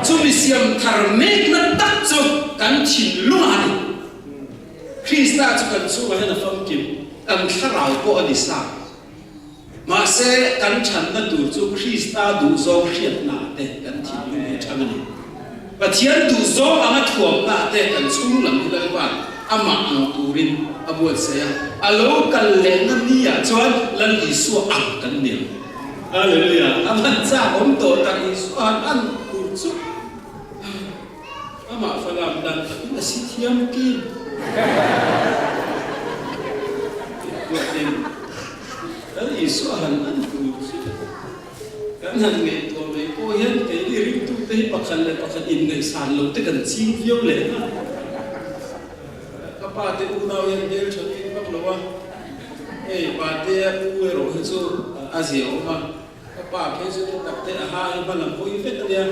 Chumi siam thar mekna tak chu kan thinlung a ni. Krista chu kan chhungah hian a famkim, kan thlarau pawh a ni sa. Mahse, kan chhanna tur chu Krista duhzawng hriatnaah te kan thinlung hi a chhang a ni. Pathian duhzawng anga thuamnaah te kan chhung lam hi Lalpa'n amah ang turin a buatsaih a, a lo kal lehna niah chuan Lal Isua ang kan ni ang. Hallelujah! A hman chak awm tawh tak Isua han an tur chu amah falam dan takin a si thiam kim. Tih Lal Isua han an tur chu kan han ngaihtuah mai pawh hian keini ringtute hi pakhat leh pakhat inngaihsan lo te kan ching viau leh a. Ka pa te unau hian hmel tha bik vak lo a, hei pate a pu erawh hi chu a zia awm a, ka pa phei chu te tak te a ha hi hma lam hawi vek a nia.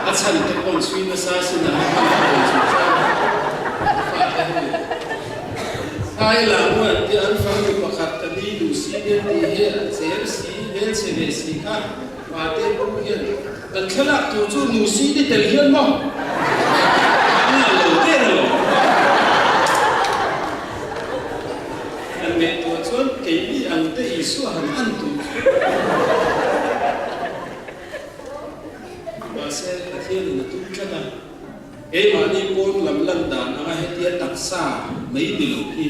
A chhan te pawh an chhui nasa sin a ha hma lam hawi chung chuan ka fate ho in Thai la muan te an farnu pakhat ka ni duh si nen tih hi a cher si, hmelchhe ve si kha pate pu hian kan thlalak tur chu nu si ni tel hian maw an ngal lo der alawm. Kan ngaihtuah chuan keini ang te Isua han an tur chu. Mahse Pathianin a tum tlat a. Keimahni pawn lam lan dan anga hetia taksa mai ni lo hi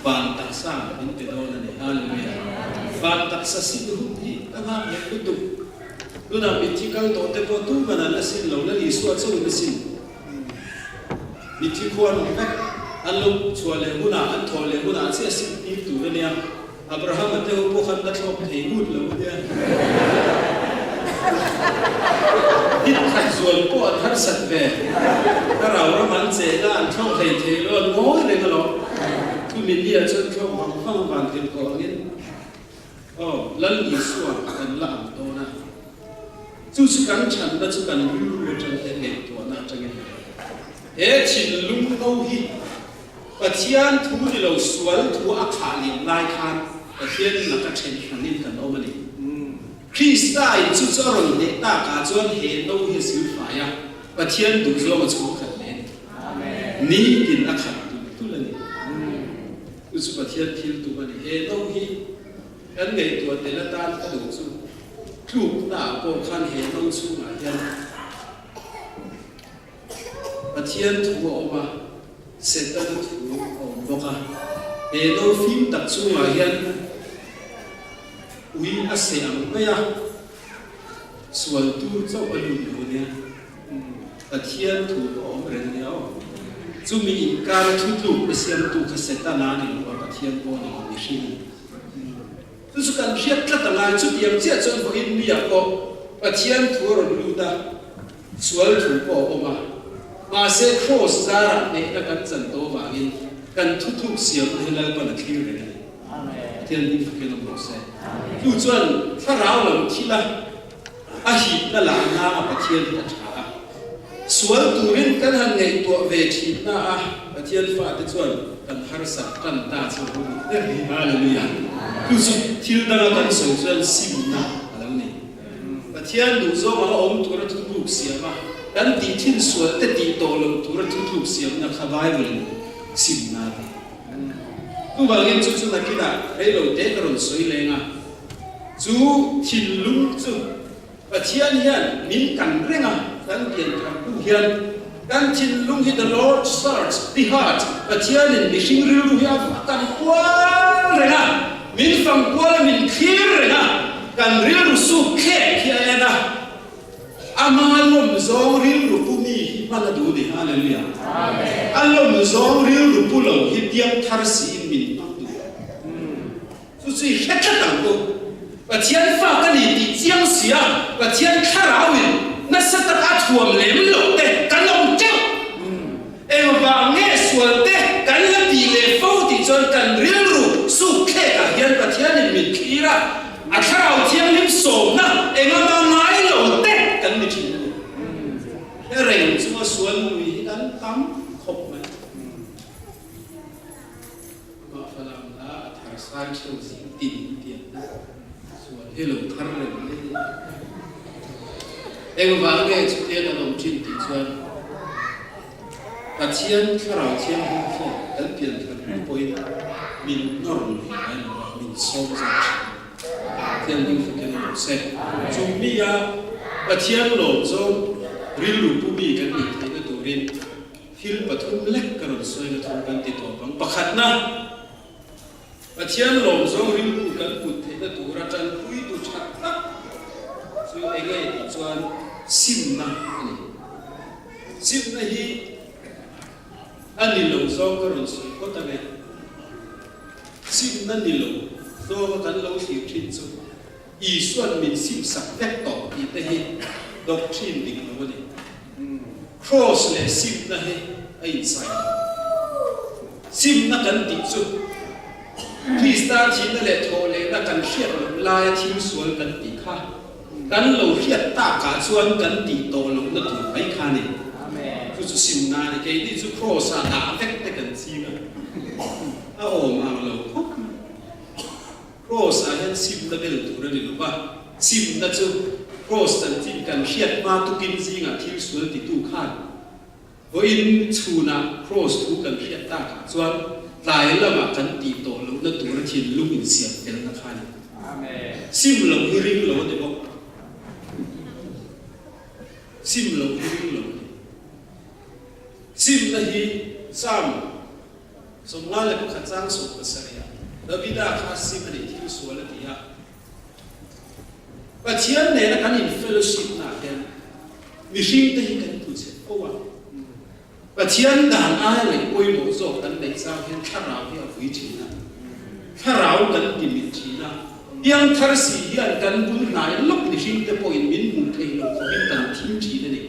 van taksa min pe dawn a ni. Hallelujah! Van taksa sin hun hi ka nghak leh lutuk. Tunah mitthi kal tawh te pawh tuman an la sin lo, Lal Isua chauhin a sin. Mitthi khua an awm vek, an lo chhuah leh hunah, an thawh leh hunah chiah sin tir tur a nia. Abrahama te ho pawh khan la thlawk thei ngut lo ania. Hit khat zual pawh an harsat ve. Thlarau ram an cheh na an thlawk hlei thei lo an ngawi reng alawm. Chumi ni ah chuan thlawk vang vang a van tirhkoh angin. Lal Isua kan la ang dawn a. Chu chu kan chhanna chu kan rilru atang hian ngaihtuahna atangin a ni. He thinlung no hi Pathian thu ni lo sual thu a khah leh lai khan Pathian laka then hranin kan awm a ni. Krista in chu chu a rawn hneh takah chuan he no hi a silfai a, Pathian duhzawng a chhungkhat leh a ni. Nitin a khat tulh tulh a ni. Chu chu Pathian thil tum a ni. He no hi kan ngaihtuah tel atan ka duh chu tluknaah pawh khan he no chhungah hian Pathian thu a awm a, Setana thu a awm bawk a. He no fim tak chungah hian ui a seh ang mai a, sual tur chauh a lut lo nia. Pathian thu pawh a awm reng nia aw. Chumi inkara thutluk na siamtu kha Setana a ni lo a, Pathian pawh a ni lo, mihring a ni. Chu chu kan hriat tlat a ngai, chutiang chiah chuan vawiin miah pawh Pathian thu a rawn lut a, Sual thu pawh a awm a, mahse Kraws zarah hnehna kan chan tawh avangin kan thutluk siamna hi Lalpan a thlir reng a ni. Pathian hming fakin awm rawh se. Chu chuan thlarau lam thila a hipna lah nanga Pathian hi a tha a. Sual turin kan han ngaihtuah ve thinna a Pathian fate chuan kan harsat tan ta chu a lo ni ber hi. Hallelujah! Chu chu thil danga kan sawi chuan simna a lo ni. Pathian duhzawng anga awm tura thutluk siam a, kan tih thin sual te tih tawh loh tura thutluk siamna kha Bible-in simna a ti. Chuvangin chu chu nakinah reilo te ka rawn sawi leng a, chu thinlung chu Pathian hian min kan reng a, kan pian thar hnu hian kan thinlung hi the Lord search the heart, Pathianin mihring rilru hi a kan kual reng a, min fang kual a, min thlir reng a, Kan rilru suk thlek hi a en a, ama lawm zawng rilru pu mi hi hman a duh ni. Hallelujah. A lawm zawng rilru pu lo hi piang thar siin min hmang duh. Chu chu i hre tlat ang u. Pathian fa ka ni tih chiang si a, Pathian thlarauin nasa taka thuam lem loh te kan awm teuh. Engvang nge sual te kan la tih leh fo tih chuan kan rilru suk thlekah hian Pathianin min thlir a, a thlarau thianghlim sawmna engama ngai lo te kan ni thin a ni. He reng chunga sual lui hi kan tam khawp mai. Amah falam la a thar sai theu zing tin tiang hi sual hi lo thar reng mai a ni. Engvang nge chutiang an awm thin tih chuan Pathian Thlarau Thianghlim hian kan pian thar hnu pawhin min nawr lui ngai lo a, min sawm zawk thin a ni. Pathian hming fakin a awm se. Chu mia Pathian lawm zawng rilru pu mi kan nih theihna turin Thil pathum lek ka rawn sawi na thung kan ti tawp ang. Pakhatna, Pathian lawm zawng rilru kan put theihna tura tanpuitu tha tak chu eng nge tih chuan simna a ni. Simna hi a ni lo zawng ka rawn sawi phawt ang e. Simna ni lo zawnga kan lo thlir thin chu Isua'n min simsak vek tawh tih te hi doctrine dik lo a ni. Kraws leh simna hi a insaih lo. Simna kan tih chu Krista thihna leh thawhlehna kan hriat loh laia thil sual kan tih kha kan lo hriat takah chuan kan tih tawh lohna tur mai kha a ni. Chu chu simna a ni. Keini chu kraws-ah dah vek te kan ching a, a awm ang lo khawp mai. Kraws ah hian simna bel tur a ni lo va, simna chu kraws chanchin kan hriat hma tukin zingah thil sual titu khan vawiin chhunah kraws thu kan hriat takah chuan tlai lamah kan tih tawh lohna tura thinlung insiam felna kha a ni. Sim loh hi ring lo a ni bawk. Sim loh hi ring lo a ni. Simna hi Psalm 51 chang 17 ah Davida kha sim a nih thil sual a ti a. Pathian nena kan in fellowship na hian mihring te hi kan tlu chhe fo a. Pathian dan aia ngaih pawimawh zawk kan neih chang hian thlarau hi a vui thin a. Thlarau kan ti mit thin a. Piangthar si hian kan bul hnai lawk mihring te pawhin min hmuh theih loh khawpin kan thim thin a ni.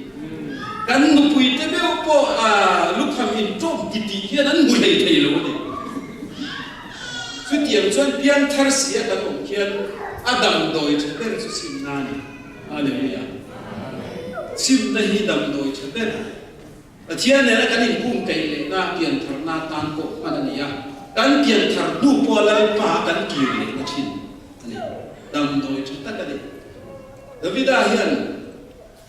Kan nupui te meuh pawh lukham in tawp ti tih hian an hmu hlei thei lo a ni. Chutiang chuan piangthar si a kan awm khian a damdawi tha ber chu simna a ni. Hallelujah! Simna hi damdawi tha ber. Pathian nena kan inkungkaih lehna piantharna atan pawh hman a ni a, kan pianthar hnu pawha Lalpa kan kir lehna thin a ni. Damdawi tha tak a ni. Davida hian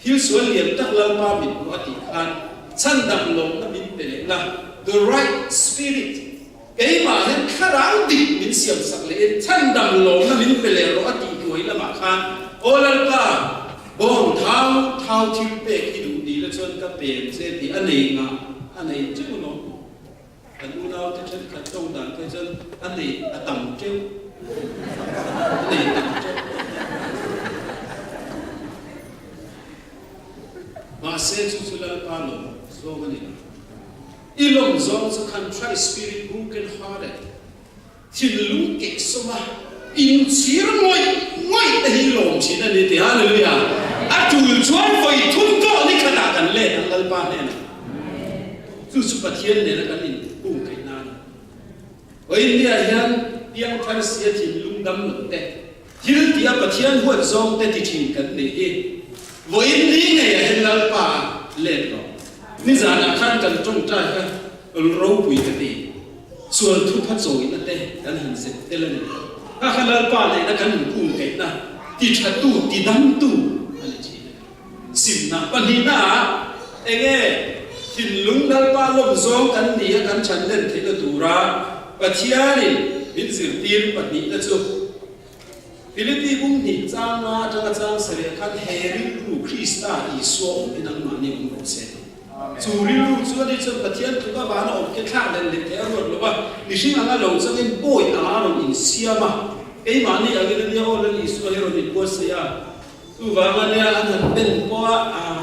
thil sual lian tak Lalpa mit hmuh a tih khan chhandam lawmna min pe leh la, the right spirit, keimah hian thlarau dik min siamsak lehin chhandam lawmna min pe leh rawh a tih hnuai lamah khan, Aw Lalpa, Bawng thau thau thil pek hi duh ni la chuan ka pem che tih a nei ngah a nei teuh lo. Kan unaute thenkhat tawng dan phei chuan a nei a tam teuh, a nei tam teuh. Mahse chu chu Lalpa lawm zawng a ni lo. I lawm zawng chu contrite spirit broken hearted. Thinlung kehsawm a inchhir ngawih ngawih te hi lawm thin a ni tih Hallelujah! A tul chuan vawi thum tawh ni khatah kan let ang Lalpa hnenah. Chu chu Pathian nena kan inkung theih nan. India hian piangthar sia thinlung dam lo te, thil tih a Pathian huat zawng te ti thin kan nih hi. Vawiin ni ngeiah hian Lalpa let rawh. Nizanah khan kan tawngtai kha ropui ka ti. Sual thupha chawina te kan han zep tel a ni. Kha kha Lalpa nena kan inkung keihna ti thatu, ti damtu a ni thin a ni. Simna pahnihna ah enge thinlung Lalpa lawm zawng kan ni a kan chhan len theihna tura Pathianin min zirtir pahnihna chu Philippi bung hnih chang nga atanga chang sarih khan he rilru Krista Isua awm hi nangmahni awm rawh se. Chu rilru chu ani chuan Pathian tluk avana awm khi thlak len leh theih a ruat lo va, mihring anga lo changin pawi anga a rawn insiam a, keimahni angin ania aw Lal Isua hi rawn inbuatsaih a, chuvang ania an han ben pawh a, ah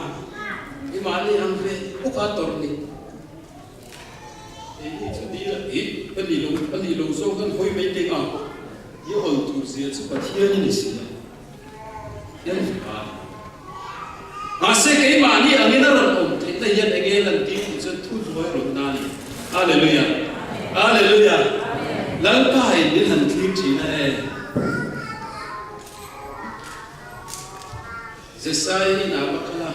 keimahni ang ve bawk a tawrh ni. Keini chu ni la ih ka ni lo, ka ni lo zawk an hawi mai teng a, i awl tur zia chu Pathian i ni si a, Pathian fapa a ni. Mahse keimahni angin a rawn awm theihna hian eng nge lan tir tih chuan thu hnuai rawn na a ni. Hallelujah! Hallelujah! Lalpa in min han thlir thin a e. Jesai in a va kal a,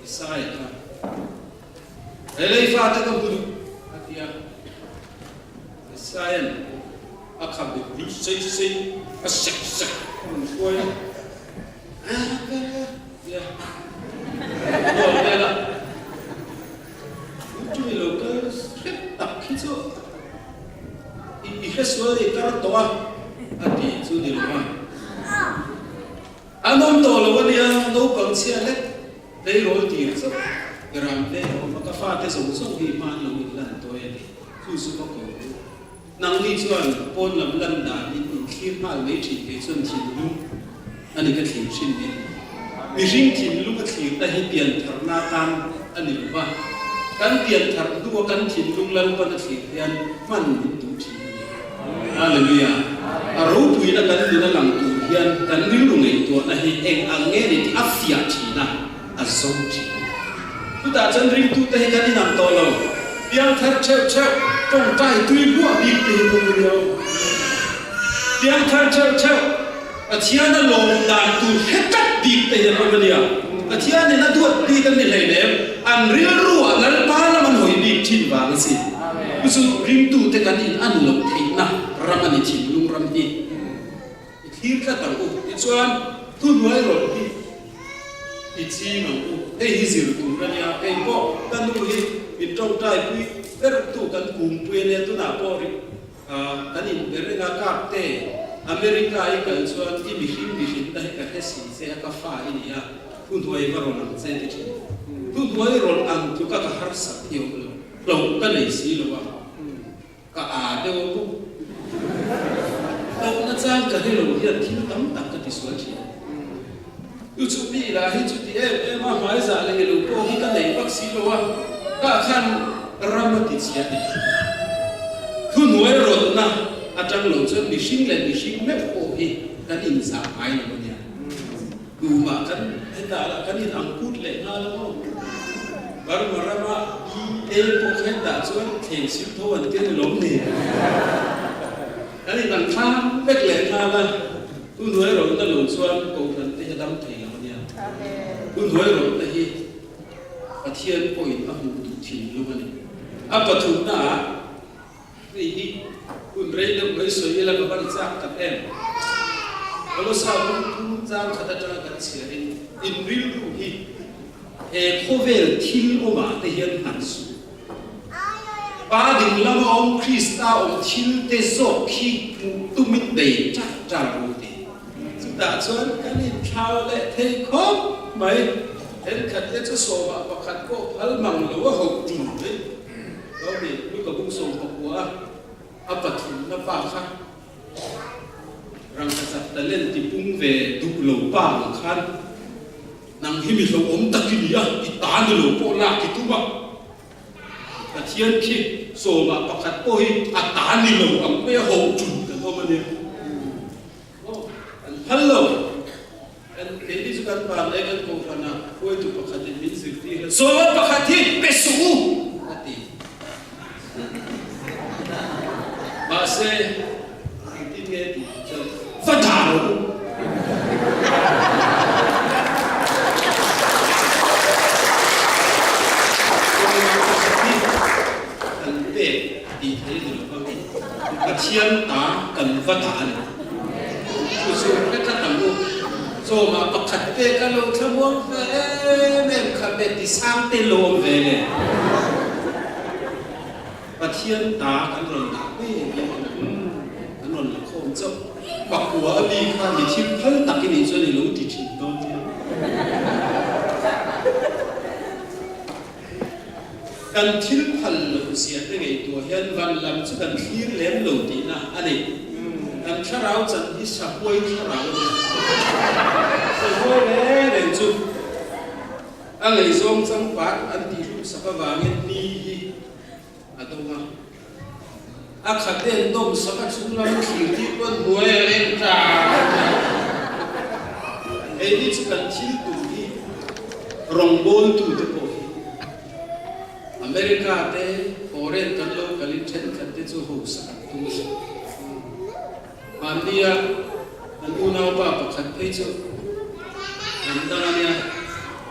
Isaia kha. He lei fate ka hmu duh, a ti a. Isaia'n a kha bik bul sei sei, a sek sek a rawn hruai a. A ka ti a, a nuam vel a. U Tui lo kal hrep tak khi chu i hre sual i kar tawh a, a ti chu ni lo a. An awm tawh lo a nia, naupang chhia lek tleirawl tir chauh ram te a awm a, ka fate zawng zawng hi hma an lo inlan tawi a ni, chu chu ka ko u. Nangni chuan pawn lam lan dan in inthlir nghal mai thin kei chuan thinlung a ni ka thlir thin ni. Mihring thinlung a thlirna hi piantharna atan a ni lo va, kan pianthar hnua kan thinlung Lalpan a thlir hian hman min duh thin a ni. Hallelujah! A ropuina kan nuna lang tur hian kan rilru ngaihtuahna hi eng ang nge ni tih a fiah thin a, a zo thin a ni. Chutah chuan ringtute hi kan inang tawh lo. Piangthar theuh theuh, tawngtai tui hluah bik te hi kan ni lo. Piangthar theuh theuh, Pathiana lawm dan tur hre tlat bik te hi an awm a nia. Pathianin a duat bik an ni hleinem, an rilruah Lalpa lam an hawi bik thin vang a si. Chu chu ringtute kan in an loh theihna ram a ni thinlung ram hi. I thlir tlat ang u. Tichuan, thuhnuai rawlh hi i ching ang u. Hei hi zir tur a nia. Kei pawh ka nu hi min tawngtai pui ber tu kan kumpui a nia. Tunah pawh ri kan inbe reng a, Kapte, America i kal chuan i mihring mihrinna hi ka hre si che a, ka fa i ni a, thuhnuai va rawn ang che ti thin. Thuhnuai rawn ang tluka ka harsat hi awm lo. Hlauh ka nei si lo a. Ka â deuh a bawk. Hlauhna chang ka hre lo hian thil tam tak ka ti sual thin. Chu chu mi lah hi chuti em em a hmaizah leh ilo pawh hi ka nei vak si lo a, ka khan ram a ti chhia ti thin. Thuhnuai rawtna atang lo chuan mihring leh mihring meuh pawh hi kan inzah ngai lo a nia. Tumah kan hetah lah kan in ang kut leh nghal a maw? Burma rama BA pawh kha hetah chuan thleng sil tho an ti a ni lawm ni? Kan inang thlang vek leh nghal a, thuhnuai rawlhna lo chuan Kohhran te hi a dam thei lo a nia. Thuhnuai rawlhna hi Pathian pawhin a hmuh duh thinlung a ni. A pathumnaah hei hi hun rei deuh mai sawi ila ka van chak tak em. Kolosa lungphum chang khat atanga kan chhiarin in rilru hi he khawvel thil awmah te hian hman suh. Pa ding lama awm Krista awm thil te zawk khi hmuh tumin bei ṭah ṭah ru ti. Chutah chuan kan inthlau leh thei khawp mai. Thenkhat te chu sawmah pakhat pawh phal mang lo a hoh ṭul mai. Lo ni, Luka bung 19 a a pathumna pa kha rangkachak talent ti pung ve duh lo pa ang khan Nang hi mi hlauhawm tak i ni a, i ta ni lo pawh lak i tum a. Pathian khi sawmah pakhat pawh hi a ta ni lo ang mai a ho ṭun kan awm a nia. Aw, kan phal lo. Kan keini chu kan van leh kan kohhran ah hruaitu pakhatin min zirtir hian sawma pakhat hi pe suh u a ti. Mahse, engtin nge tih chuan va dah rawh u. Kawngah pakhat hi kan pek tih thei ni lo va, Pathian ta kan va dah a ni. Chu chu hre tlat ang u. Chawmah pakhat te ka lo thlamuang ve em em kha be ti sang te lo awm ve le. Pathian ta kan rawn dah ngei ang kan rawn la khawm chauh. Pakua a mi kha mi thil phal tak i nih chuan i lo ti thin dawn nia. Kan thil phal loh zia te ngaihtuah hian van lam chu kan thlir lem lo tihna a ni. Kan thlarau chan hi sahuai thlarau a ni. Sahuai reng reng chu a ngaihzawng changpat an tihhlumsak avangin ni hi a dawng a. A khat en dawm sak a chung lam thlir tih pawn hnuai a reng ta a. Hei hi chu kan thil tum hi rawngbawltu te pawh hi America te foreign kan lo kalin thenkhat te chu hausa an tum a si. Mahnia kan unaupa pakhat phei chu ram dang a nia,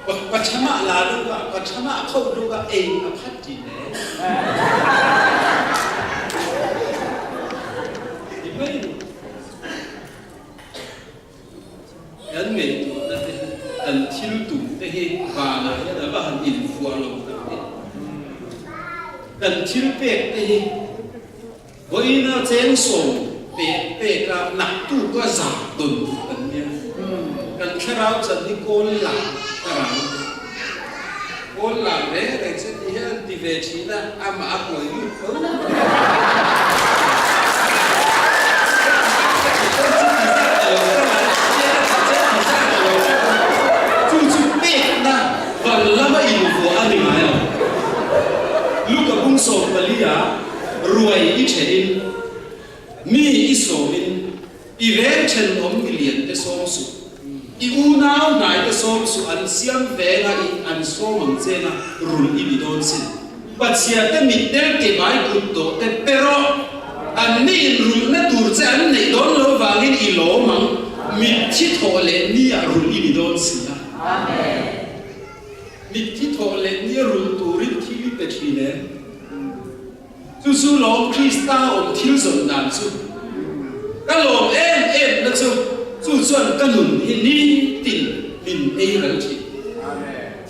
Pachamah la deuh a, Pachamah kho deuh a, ei a phat ṭin e. Ti mai ni. Kan ngaihtuahna te hi, kan thil tum te hi vanah hian a va han infuah lo tak em. Kan thil pek te hi Vawiina cheng sawm pek peka naktuka zah dawn duh kan nia. Kan thlarau chan hi kawl lang thlarau kawl lang reng reng che ti hian an ti ve thin a, amah a kuai lut fo. Chu chu pekna van lama invuah a ni ngai lo. Luka bung 14 ah Ruai i thenin, mi i sawmin, i veng thenawm i lian te sawm suh, i unau hnai te sawm suh an siam venga i an sawm ang chena rulh i ni dawn sin. Pachhia te mitdel ke vai kut dawh te pe rawh, an ni in rulhna tur che an neih dawn lo vangin i lawm ang, mitthi thawh leh ni ah rulh i ni dawn si a. Mitthi thawh leh ni a rulh turin thil i pe thin em? Chu chu lawm Krista awm thil zawn dan chu. Ka lawm em em na chu, chu chuan ka nun hi nitin min ei ral thin.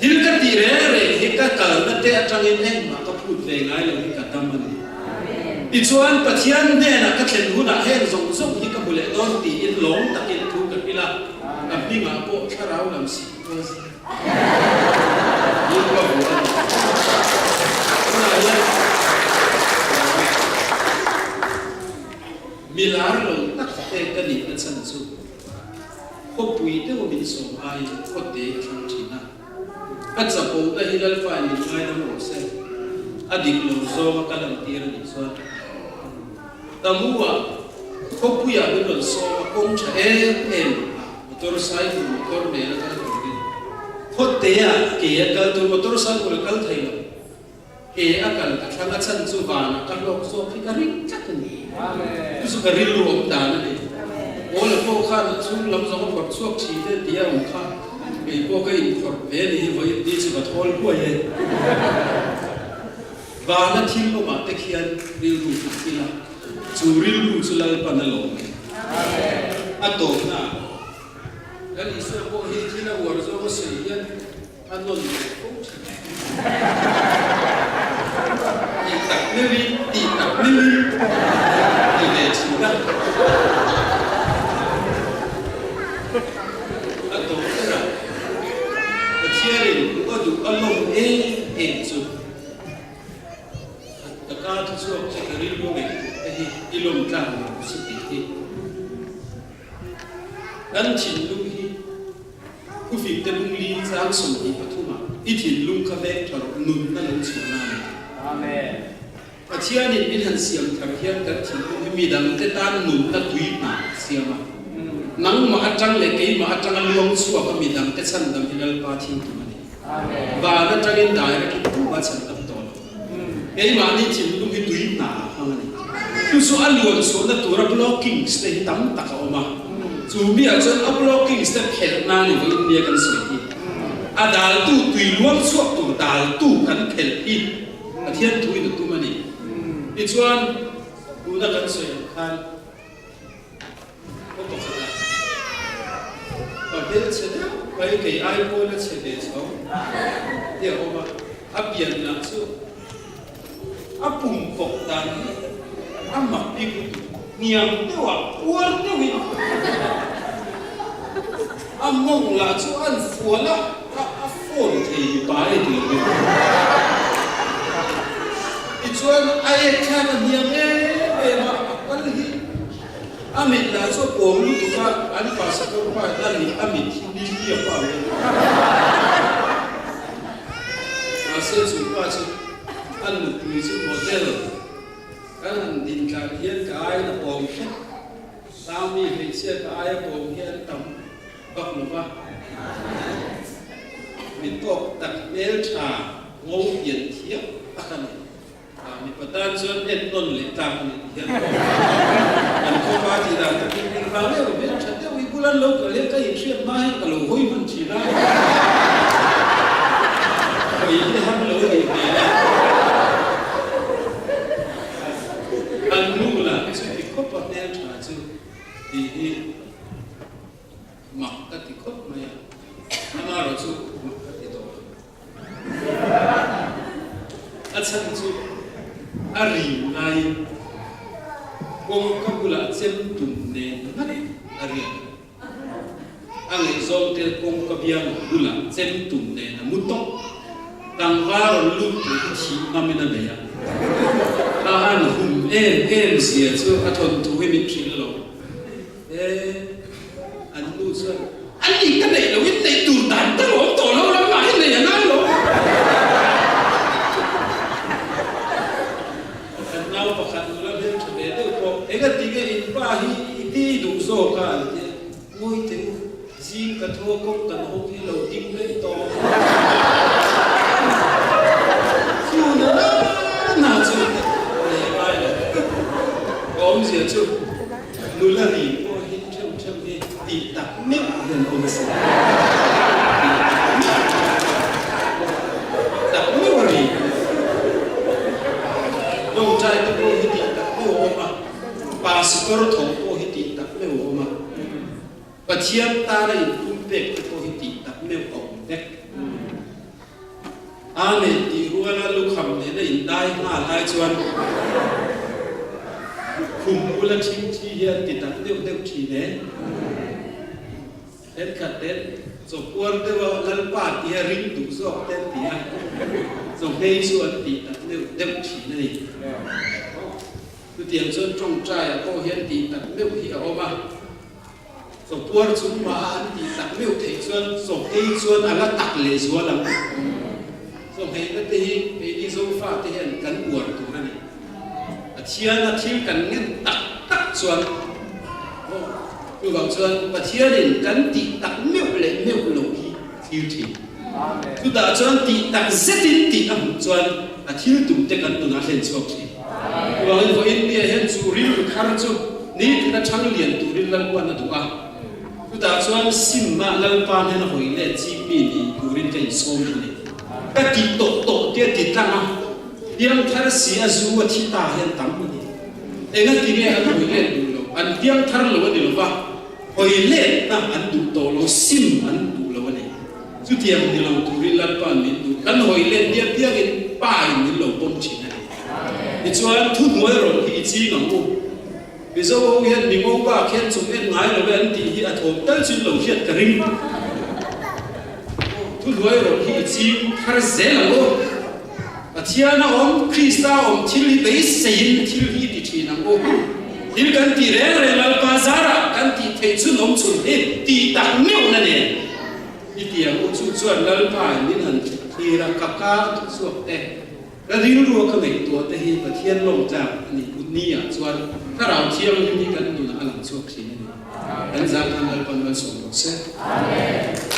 Thil ka tih reng reng hi ka kalna te atangin engmah ka phut ve ngai lo hi ka dam a ni. Tichuan Pathian hnenah ka thlen hunah heng zawng zawng hi ka hmu leh dawn tiin lawm takin thu ka hrilh a, ka hmingah pawh thlarau lam si. Milar lo tak te ka nih na chhan chu khawpui deuh min sawm aiin khawte ka thlang thin a, ka chapo na hi Lalpa in min ngaidam rawh se, a dik lo zawnga ka lantir a nih chuan Tamu-ah khawpuiah min rawn sawm a, kawng tha em em a. Motor cycle motor nen a kal turin khawtea ke a kal tur motor cycle a kal thei lo. Ke a kal ka thlang a chhan chu vanah ka hlawk zawk hi ka ring tlat a ni. Chu chu ka rilru awm dan a ni. Paula pawh khan a chhung lam zawng a phawrh chhuak thin te tih a awm kha. Kei pawh ka inphawrh ve a ni hi vawiin ni chu ka thawl huai e. Vana thil awmah te khian rilru put ila, chu rilru chu Lalpan a lawm e. A tawpna ah Lal Isua pawh hi thil a uar zawng a sawi hian a nawn leh fo thin. Tih tak meuhin, tih tak meuhin ti ve thin a. A tawp berah Pathianin hmuh a duh a lawm em em chu ka ka thuchhuak che ka rilru ngaihtuah te hi i lawm tlak lo chu tih hi. Kan thinlung hi Khufik te bungli chang 23 ah i thinlung kha vek tha rawh nunna lo chhuahna a ni. Amen. Pathianin min han siam thar hian kan thinlung hi midangte tan nunna tui hna a siam a. Nangmah atang leh keimah atanga luang chhuak a midangte chhandam hi Lalpa thil tum a ni. Van atangin direct in tumah chhandam tawh lo. Keimahni thinlung hi tui hna a hmang a ni. Chu chu a luan chhuahna tura blockings te hi tam tak a awm a. Chu miah chuan a blockings te phelh nan i vawiin nia kan sawi hi. A daltu tui luang chhuak tur daltu kan phelh hi Pathian thuin a tum a ni. Tichuan, tuna kan sawi ang khan khaw pakhatah pa hmelchhe deuh mai kei ai pawn a chhe ve chho tih a awm a, a pian lah chu a pum kawp dan hi a mak bik lutuk, hniam deuhah uar deuhin a mawng lah chu a an fual a, a phone thei mipa a ni tih lo bik. Tichuan a ek thlak a hniam em em a, a kal hi a mit lah chu a pawm lutuk a, an pastor pa hian a mit a mit hi ni hliap a ang em. Mahse chu pa chu a nupui chu model kan han din tlan hian ka aiin a pawm hret, Tlangmi hmeichhia ka aia pawm hi an tam vak lo va, mi tawk tak hmel tha ngo pian thiam tak a ni. Mipa tan chuan en nawn leh tlak a ni tih hian kan khawpa tih dan takin engvang nge aw hmel tha deuh i bulan lo kal hian ka inhriat hma hian ka lo hawi hman thin a, hawi hi har lo a nih hmel a. An nu lah chuti khawpa hmel tha chu tih hi Mak ka ti khawp mai a, amarawh chu mak ka ti tawh lo. A chhan chu a rim laiin kawngka bulah chem tum nen ngat a riak a. A ngaihzawng te kawngka biang bulah chem tum nen a mu tawp. Tlangval rawn lut tur hi thih ngamin a nei a. A han hum em em zia chu a thawnthu hi min hrilh lo. He an nu chuan a ni ka neih loin neih tur dan ta lawm tawh lo lamah hi nei a ngai lo. Kan nau pakhat nula hmel tha ve deuh pawh eng a ti nge in pa hi i ti duh zawk a an ti a, ngawi teh u, zing ka thaw kawng kan hawng hi lo ding daih tawh. Chuna na chu nei a ngai lo. Ka awmzia chu. Nula ri pawh hi theuh theuh hi tih tak meuh hian awm a si. Tih tak meuh. Tak meuh a ri. Tawngtai te pawh hi tih tak meuh a awm a. Pastor tho pawh hi tih tak meuh a awm a. Pathian tana inpumpek te pawh hi tih tak meuh a awm vek. Amen tih ruala lukham nena indai nghal lai chuan khum bula thingthi hi an ti tak deuh deuh thin e. Thenkhat ten chawpuar deuha Lalpa tia ring duh zawk te an ti a, chawhmei chu an ti tak deuh deuh thin a ni. Chutiang chuan tawngtaiah pawh hian tih tak meuh hi a awm a. Chawpuar chung mah a an tih tak meuh theih chuan chawhei chuan a la tak leh zual ang. Chawhheina te hi keini Zofa te hian kan uar tur a ni. Pathiana thil kan ngen tak tak chuan aw chuvang chuan Pathianin kan tih tak meuh leh meuh loh hi a thlir thin. Chutah chuan tih tak zetin tih a hmuh chuan a thil tum te kan nunah a hlen chhuak thin. Chuvangin vawiin nia hian chu rilru thar chu nitina chhang lian turin Lalpan a duh a. Chutah chuan simah Lalpa hnena hawi let ching mi ni turin ka insawm duh a ni. Ka ti tawh tawh tia ti tlang a, piang thar si a zu a thi ta hian tam a ni. Engati nge an hawi let duh loh? An piang thar lo a ni lo va, hawi letna an duh tawh lo, sim an duh lo a ni. Chutiang ni lo turin Lalpa'n min duh. Kan hawi let nia piangin Pa in min lo pawm thin a ni. Tichuan, thuhnuai rawlh hi i ching ang u. Mizo ho hian mi ngo bak hian chung en ngai lo e an tih hi a thawm tal chu in lo hriat ka ring. Thuhnuai rawlh hi i ching thar zel ang u. Pathian a awm, Krista a awm thil hi beiseiin thil hi i ti thin ang u. Thil kan tih reng reng Lalpa zarah kan tih theih chhun awm chhun hi tih tak meuhna nen i ti ang u. Chu chuan Lalpa in min han thlir a, ka ka thuchhuak te, ka rilrua ka ngaihtuah te hi Pathian lawm tlak a nih u ni ah chuan Thlarau Thianghlim hi kan nunah a lang chhuak thin a ni. Kan zah khan Lalpan malsawm rawh se. Amen.